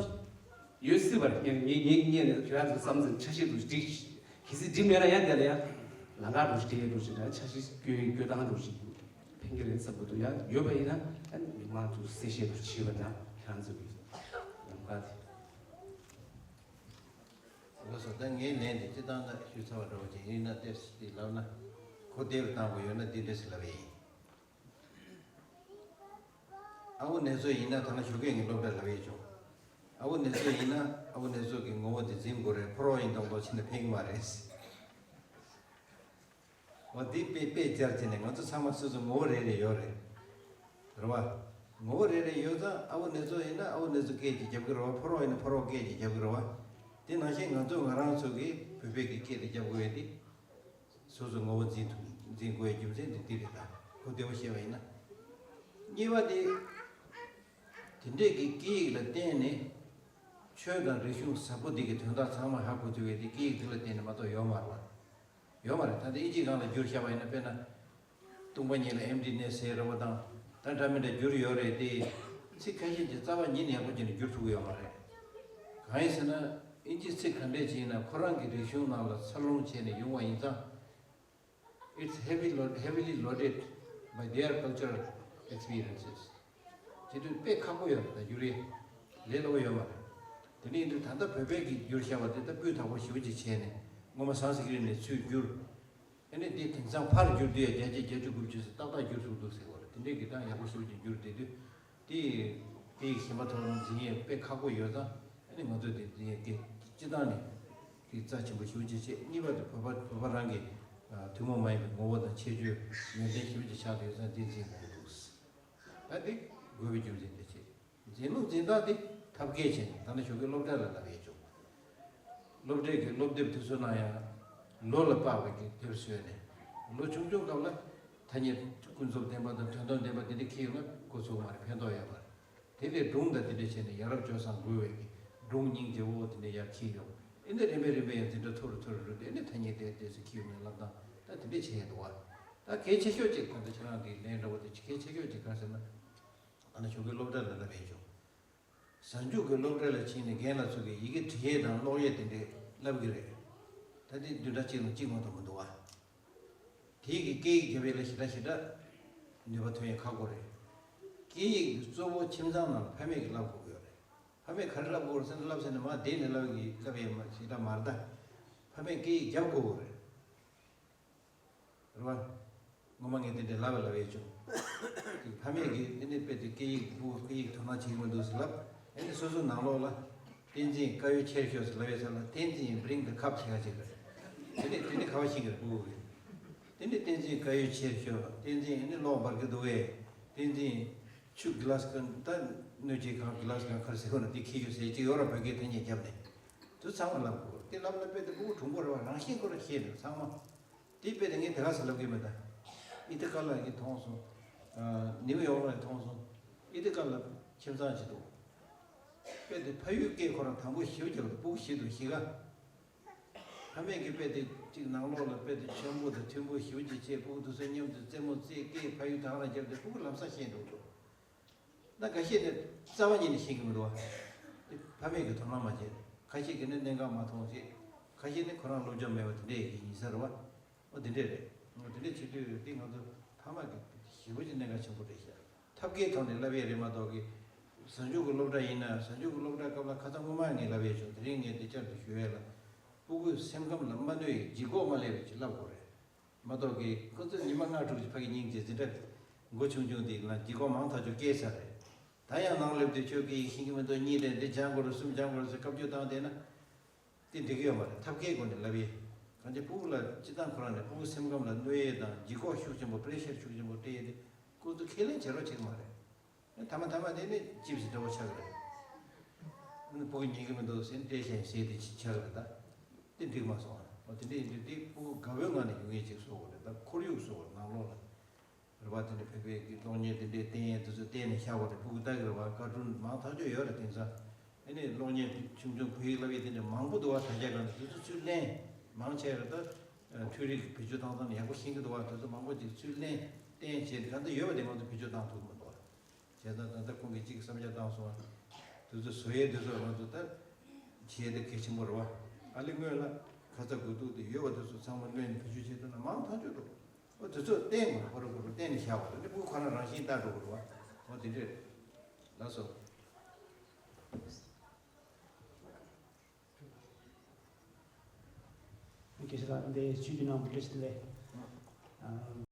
ཡོད་སྲིད་པ་རེད། ངས་ངས་ངས་ངས་ནི་ཁྱེད་རང་ཚོ་བསམ་ཚུལ་ཆ་ཤས་དུ་འགྲིག་གལ་སྲིད་འགྲིག་མེད་ན་ཡང་དེ་ལ་ཡང་ལམ་ཁ་རུ་ཞིག་དེ་རུ་ཞིག་ན་ཆ་ཤས་སྐྱོ་སྐྱོ་སྟངས་རུ་ཞིག་ཕན་གྱི་རེད་བསམ་གྱི་འདུག་ཡང་ཡོད་པ་ཡིན་ན་ཨ་ནི་མི་མང་ཚོ་གསལ་བཤད་དུ་བྱེད་པ་དང་ཁྱེད་རང་ཚོ་གི་ལམ་ཁ་དེ། ལགས་སོ། ད་ངའི་ལན་དེ་སྤྱི་བཏང་ད་ཞུས་ཚར་བ་འདྲ་བོ་ཅིག་ཡིན་ན་ཏོག་ཙམ་ཅིག་ལབ་ན། གོ་བདེ་བོ་བཏང་དགོས་ཡོད་ན་འདི་འདྲ་ཞིག་ལབ་ཡིན། ཨ་བོ་ནེ་ཙོ་ཡིན་ན་ད་ལྟ་ཞོགས་ཀས་ངས་སློབ་གྲྭ་ལབ་ཡས་བྱུང་། ཨ་བོ་ནེ་ཙོ་ཡིན་ན་ཨ་བོ་ནེ་ཙོ་གི་ངོ་བོ་དེ་འཛིན་དགོས་རེད། ཕོ་རོག་ཡིན་མདོག་མདོག་བྱས་ན་ཕན་གྱི་མ་རེད། འོ་དེ་དཔེ་དཔེ་སྦྱར་བྱས་ནས་ང་ཚོ་ཚང་མ་སོ་སོ་ངོ་བོ་རེ་རེ་ཡོད་རེད། རེད་བ། ངོ་བོ་རེ་རེ་ཡོད་ཙང་ཨ་བོ་ནེ་ཙོ་ཡིན་ན་ཨ་བོ་ནེ་ཙོ་སྐད་ཅིག་རྒྱབ་ཀྱི་རེད་བ། ཕོ་རོག་ཡིན་ན་ཕོ་རོག་སྐད་ཅིག་རྒྱབ་ཀྱི་རེད་བ། དེ་ནང་བཞིན་ང་ཚོ་ང་རང་ཚོ་གི་བོད་པའི་གི་སྐད་དེ་རྒྱབ་དགོས་ཡས་དེ། སོ་སོ་ངོ་བོ་འཛིན་ཐུབ་འཛིན་དགོས་ཡས་རྒྱུ་མཚན་དེ་འདི་རེད། ད་གོ་བདེ་བོ་བཤད་པ་ཡིན་ན། གཉིས་པ་དེ། དེ་འདྲས་ཀྱི་སྐད་ཡིག་ལ་བརྟེན་ནས་ཆོས་དང་རིག་གཞུང་ཟབ་པོ་འདི་གི་དོན་དག་ཚང་མ་ཧ་གོ་ཐུབ་པའི་དེ་སྐད་ཡིག་དེ་ལ་བརྟེན་ནས་མ་གཏོགས་ཡོད་མ་རེད་བ། ཡོད་མ་རེད། ད་ལྟ་ཨིན་ཇིའི་སྒང་ལ་བསྒྱུར་བཞག་པ་ཡིན་ན་དཔེར་ན། སྟོང་པ་ཉིད་ལ་ཨེམ་ཌི་ནེ་ཟེར་རེད་བ་དང་། ད་འདྲ་མི་འདྲ་བསྒྱུར་ཡོད་རེད་དེ། ཚིག་ཁ་ཤས་ཀྱི་རྩ་བ་ཉིད་ནས་ཡག་པོ་བྱས་ནས་བསྒྱུར་ཐུབ་ཀྱི་ཡོད་མ་རེད། གང་ཡིན་ཟེར་ན། ཨིན་ཇིའི་ཚིག་ག་འདྲས་ཅིག་ཡིན་ན་ཁོ་རང་གི་རིག་གཞུང་ནང་ལ་འཚར་ལོངས་བྱས་ནས་ཡོང་བ་ཡིན་ཙང་། It's heavy load, heavily loaded by their cultural experiences. བྱེད་དུས་དཔེ་ཁག་པོ་ཡོད་རེད། ད་བསྒྱུར་ཡས་ལས་སླ་པོ་ཡོད་མ་རེད། དེ་ནས་ཡིན་དུས་ད་ལྟ་བོད་པས་ཀྱིས་བསྒྱུར་བཞག་པ་དེ་ད་སྤུས་དག་པོ་ཞེ་པོ་ཅིག་བྱས་ནས་སྔོན་མ་སཾ་སྐྲྀཏ་ནས་ཚུར་བསྒྱུར། ཨ་ནི་དེ་དེང་སང་ཕར་བསྒྱུར་དུས་ཡང་བརྒྱ་ཆ་བརྒྱད་ཅུ་དགུ་བཅུ་ཙམ་ཏག་ཏག་བསྒྱུར་ཐུབ་འདུག་ཟེར་བ་རེད། དེ་འདྲའི་གི་ད་ཡག་པོ་ཞེ་པོ་ཅིག་བསྒྱུར་བསྡད་དུས། དེ་ཡིས་དེ་ཡི་ཞེན་པ་ཐོག་ལ་འཛིན་ཡས་དཔེ་ཁག་པོ་ཡོད་ཙང་། ཨ་ནི་ང་ཚོས་དེ་འཛིན་ཡས་དེ་སྤྱི་བཏང་ནས་དེ་རྩ་ཆེན་པོ་ཞེ་པོ་ཅིག་བྱས། གཉིས་པ་དེ་བོད་པ་བོད་པ་རང་གི་ཐུན་མོང་མ་ཡིན་པའི་ངོ་བོ་དང་ཁྱད་ཆོས་ཡོན་ཏན་ཞེ་པོ་ཅིག་ཆགས་བསྡད་ཡོད་ཙང་དེ་འཛིན་དགོས་འདུག་ད་དེ་དགོས་པའི་རྒྱུ་མཚན་དེ་བྱས། འཛིན་ལུགས་འཛིན་སྟངས་དེ་ཐབས་མཁས་བྱས་ནས་ད་ནི་ཞོགས་ཀས་སློབ་གྲྭ་ལ་ལབ་ཡས་བྱུང་། སློབ་གྲྭའི་གི་སློབ་དེབ་དེ་ཚོ་ནང་ཡང་ལོ་ལ་དཔག་པའི་གི་དེབ་བཟོས་ནས་ལོ་ཆུང་ཆུང་སྐབས་ལ་ཐ་སྙད་ཀུན་རྫོབ་བདེན་པ་དང་དོན་དམ་བདེན་པ་དེ་འདྲ་ཁྱེར་ཡོང་ན་འགོ་ཚུགས་མ་རེད། ཕན་ཐོགས་ཡོད་མ་རེད། དེ་ལས་སྒྲུང་དང་དེ་འདྲ་བྱས་ནས་ཡ་རབས་སྤྱོད་བཟང་འགུལ་བའི་གི་སྒྲུང་སྙིང་རྗེ་བོ་དེ་འདྲ་ཡར་འཁྱེར་ཡོང་། ཨེ་འདྲ་རིམ་པས་རིམ་པས་ཡང་འཛིན་གྲྭ་མཐོ་རུ་མཐོ་རུ་འགྲོ་དུས་ཨེ་འདྲ་ཐ་སྙད་དེ་དེ་ཚོ་འཁྱེར་ཡོང་ནས་ལབ་སྟངས་ད་དེ་འདྲ་བྱས་ཡོད་འདུག་བ། ད་གལ་ཆེ་ཤོས་ཅིག་ད་ལྟ་ཁྱེད་རང་གི་ལན་འདྲ་བོ་དེ་གལ་ཆེ་ཤོས་ཅིག་ག་རེ་ཟེར་ན། ཨ་ནི་ཞོགས་ཀས་སློབ་གྲྭ་ལ་ལབ་ཡས་བྱུང་། གཟའ་མཇུག་གི་སློབ་གྲྭ་ལ་ཕྱིན་ནས་རྒན་ལགས་ཚོ་གིས་ཡི་གེ་འབྲི་ཡས་དང་ཀློག་ཡས་དེ་འདྲས་བསླབ་གི་རེད། ད་དེ་བདུན་ཕྲག་གཅིག་ལ་གཅིག་མ་གཏོགས་མི་འདུག་བ། དེའི་གི་སྐད་ཡིག་རྒྱབ་ཡས་ལ་ཞེ་དྲག་ཞེ་དྲག་ནུས་པ་ཐོན་ཡས་ཁག་པོ་རེད། སྐད་ཡིག་གི་གཙོ་བོ་ཁྱིམ་ཚང་ནང་ལ་ཕ་མས་ཀྱིས་བསླབ་དགོས་ཀྱི་ཡོད་རེད། ཕ་མས་ག་རེ་བསླབ་དགོས་རེད་ཟེར་ན། བསླབ་ཟེར་ན་མར་བསྡད་ནས་བསླབ་ཀྱི་བསླབ་ཡས་མ་ཞེ་དྲག་མ་རེད་ད། ཕ་མས་སྐད་ཡིག་རྒྱབ་དགོས་ཀྱི་རེད། རེད་བ། ངོ་མ་ངས་དེ་འདྲའི་ལབ་པ་ལབ་ཡས་བྱུང་། ཕ་མས་ཀྱིས་དེ་ནས་དཔེ་དེ་སྐད་ཡིག་ཕྲུ་གུ་སྐད་ཡིག་དོ་སྣང་བྱེད་ཀྱི་མི་འདུག་ཟེར་ལབ། ཨེ་ནས་སོ་སོ་ནང་ལོགས་ལ། བསྟན་འཛིན་དཀར་ཡོལ་ཁྱེར་ཤོག་ཟེར་ལབ་ཡས་ས་ལ། བསྟན་འཛིན་bring the cup ཟེར་ཡ་ཅིག་རེད། དེ་ནས་དེ་ནས་ཁ་བ་ཤིང་གི་རེད་ཕྲུ་གུ་གིས། དེ་ནས་བསྟན་འཛིན་དཀར་ཡོལ་ཁྱེར་ཤོག་བསྟན་འཛིན་ཨེ་ནས་གློག་འབར་གི་འདུག་གས། བསྟན་འཛིན་ཆུ་གི་ལཱ་སི་གང་ད་སྣོད་ཀྱི་གང་གི་ལཱ་སི་གང་ག་རེ་ཟེར་དགོས་ན་དེ་ཁྱེར་ཤོག་ཟེར་ཅིག་ཡོད་ར། བོད་སྐད་ཐ་སྙད་བརྒྱབ་ནས། དེ་ཚང་མ་ལབ་དགོས། དེ་ལབ་ན་དཔེ་དེ་ཕྲུ་གུ་གྲུང་པོ་རེད་བ། རང་བཞིན་ཁོ་རང་ཤེས་འདུག་ཚང་མ། དེ་དཔེ་དེ་ངས་དེ་ག་ཚོད་ལབ་གི་མེད་ད། ཨི་ཐི་ཀ་ལ་གིས་མཐོང་སོང་། ནིའུ་ཡོག་ལ་མཐོང་སོང་། ཨི་ཐི་ཀ་ལ་ཁྱིམ་ཚང་ཅིག་འདུག་དཔེ་དེ་ཕ་ཡུལ་སྐད་ཁོ་རང་དང་པོ་ཞེ་པོ་རྒྱབ་འདུག་ཕྲུ་གུ་ཤེས་འདུག་གཞིས་ཀ། ཕ་མས་ཀྱིས་དཔེ་དེ་གཅིག་ནང་ལོགས་ལ་དཔེ་དེ་ཆེན་པོ་དང་མཐུན་པོ་ཞེ་པོ་ཅིག་བྱས། ཕྲུ་གུ་དེ་ཚོ་མཉམ་དུ་རྩེད་མོ་རྩེ། སྐད་ཕ་ཡུལ་དེ་རང་རྒྱབ་སྟེ་ཕྲུ་གུ་ལམ་སང་ཤེས་འགྲོ་འདུག་ད་འགའ་ཤས་ནི་རྩ་བ་ཉིད་ནས་ཤེས་ཀྱི་མི་འདུག་བ། དེ་ཕ་མས་ཀྱི་དོ་སྣང་མ་བྱས། ཁ་ཤས་ཀྱིས་ནི་གནད་འགག་མ་མཐོང་ཞེས། ཁ་ཤས་ནི་ཁོ་རང་སློབ་སྦྱོང་མེད་པ་དེ་འདྲ་ཡི་གེ་ཡིན་ས་རེད་བ། འོ་དེ་འདྲ་རེད། འོ་དེ་འདྲ་བྱེད་དུས་དེ་ང་ཚོ་ཕ་མ་གི་ཞེ་པོ་ཅིག་གནད་འགག་ཆེན་པོ་རེད་ཤག་ཐབས་མཁས་ཐོག་ནས་བསླབ་ཡས་རེད་མ་གཏོགས་ཀྱི། གཟའ་མཇུག་གི་སློབ་གྲྭ་ཡིན་ན། གཟའ་མཇུག་གི་སློབ་གྲྭ་སྐབས་ལ་ཁ་སང་སྔོན་མ་ངས་བསླབ་ཡས་བྱུང་། དེ་རིང་ངས་དེ་བསྐྱར་དུ་ཞུ་ཡས་ལ། ཕྲུ་གུའི་སེམས་ཁམས་ལ་མ་གནོད་ཡས་ལྗིད་ཁོག་མ་སླེབས་པའི་ཅིག་བསླབ་དགོས་རེད། མ་གཏོགས་ཀྱི་ཁོ་ཚོས་ཉི་མ་ལྔ་དྲུག་ཅིག་ཕ་གི་སྙིང་རྗེ་འཛིན་གྲྭ་མགོ་ཆུང་ཆུང་དེ་ལ་ལྗིད་ཁོག་མང་ཐག་ཆོད་སྐྱེས་ཚར་རེད། ད་ ད་ཡང་ནང་སླེབས་དུས་ཁྱོད་ཀྱིས་ཤེས་ཀྱི་མི་འདུག་གཉིས་དེ་འདི་སྦྱང་དགོས་རེད། གསུམ་སྦྱང་དགོས་རེད་ཟེར་བཀའ་བཀྱོན་བཏང་བསྡད་ན། དེ་འགྲིག་གི་ཡོད་མ་རེད། ཐབས་མཁས་སྒོ་ནས་ལབ་ཡས། གང་ཅི་ཕྲུ་གུ་ལ་སྤྱིར་བཏང་ཁོ་རང་ནས་ཕྲུ་གུ་སེམས་ཁམས་ལ་གནོད་ཡས་དང་ལྗིད་ཁོག་ཤུགས་ཆེན་པོ་པེ་རེ་ཤར་ཤུགས་ཆེན་པོ་སྤྲད་ཡས་དེ་ཁོ་ཚོ་ཁས་ལེན་བྱེད་རོགས་བྱེད་ཀྱི་མ་རེད། ཐ་མ་ཐ་མ་དེ་ནི་ཅིབ་སི་འདྲ་བོ་ཆགས་ཀྱི་རེད། ཕྲུ་གུ་ཉན་གྱི་མི་འདུག་ཟེར་སྤྲད་བཞག་ཟེར་དེ་ཅིག་ཆགས་ཀྱི་རེད་ད། དེ་འགྲིག་མ་སོང་། འོ་དེ་འདྲ་ཡིན་དུས་དེ་ཕྲུ་གུ་དགའ་བོའི་ངང་ནས་ཡོང་ཡས་ཅིག་བཟོ་དགོས་རེད། ད་ཁོར་ཡུག་བཟོ་དགོས་རེད་ནང་ལོགས་ལ། རེད་པ། དེ་འདྲ་བོད་པའི་གི་གློག་བརྙན་དེ་འདྲའི་བསྟན་ཡས་དེ་ཚོ་བསྟན་ནས་བཞག་པ་རེད། ཕྲུ་གུ་ལྟ་གི་རེད་པ། ཀར་ཊུན་མང་ཐག་ཆོད་ཡོད་རེད། དེང་སང་ཨ་ནི་གློག་བརྙན་ཆུང་ཆུང་བོད་ཡིག་བསླབ་ཡས་དེ་འདྲ་མང་པོ་འདུག་པ། ད་ཆ་གང་དེ་ཚོ་ཚུར་ལེན། མང་ཆེ་བ་ད་འཕྲུལ་རིག་བེད་སྤྱོད་བཏང་སྟངས་ཡག་པོ་ཤེས་ཀྱི་འདུག་པ། དེ་ཚོ་མང་པོ་ཅིག་ཚུར་ལེན་བསྟན་བྱས་ནས་གང་ལྟར་ཡོད་པ་དེ་ང་ཚོ་བེད་སྤྱོད་བཏང་ཐུབ་ཀྱི་མི་འདུག་པ། བྱས་ཙང་ད་ལྟ་ཁོང་གིས་གཅིག་བསམ་འཆར་བཏང་སོང་བ། དེ་ཚོ་བཟོ་ཡས་དེ་ཚོ་ང་ཚོ་ད་བྱས་དེ་གལ་ཆེན་པོ་རེད་པ། ཨ་ལས་སྔོན་ལ་ཁ་ཚ་དགོས་གཏུགས་དེ་ཡོད་པ་དེ་ཚོ་ཚང་མ་ལེན་ནས་བེད་སྤྱོད་བྱས་ཐུབ་ན་མང་ཐག་ཆོད་འདུག་འོ་དེ་ཚོ་བསྟན་དགོས། ཁོ་རང་ཁོ་རང་བསྟན་ནས་བཞག་པ་རེད། འདི་ཕྲུ་གུ་ཁོ་རང་རང་བཞིན་ལྟ་འགྲོ་དགོས་རེད་པ། འོ་དེ་འདྲས་ལགས་སོ། དགེ་བཤེས་ལགས་འདི་ཆུ་རྒྱུན་ནང་བཀྲ་ཤིས་བདེ་ལེགས། ཨ།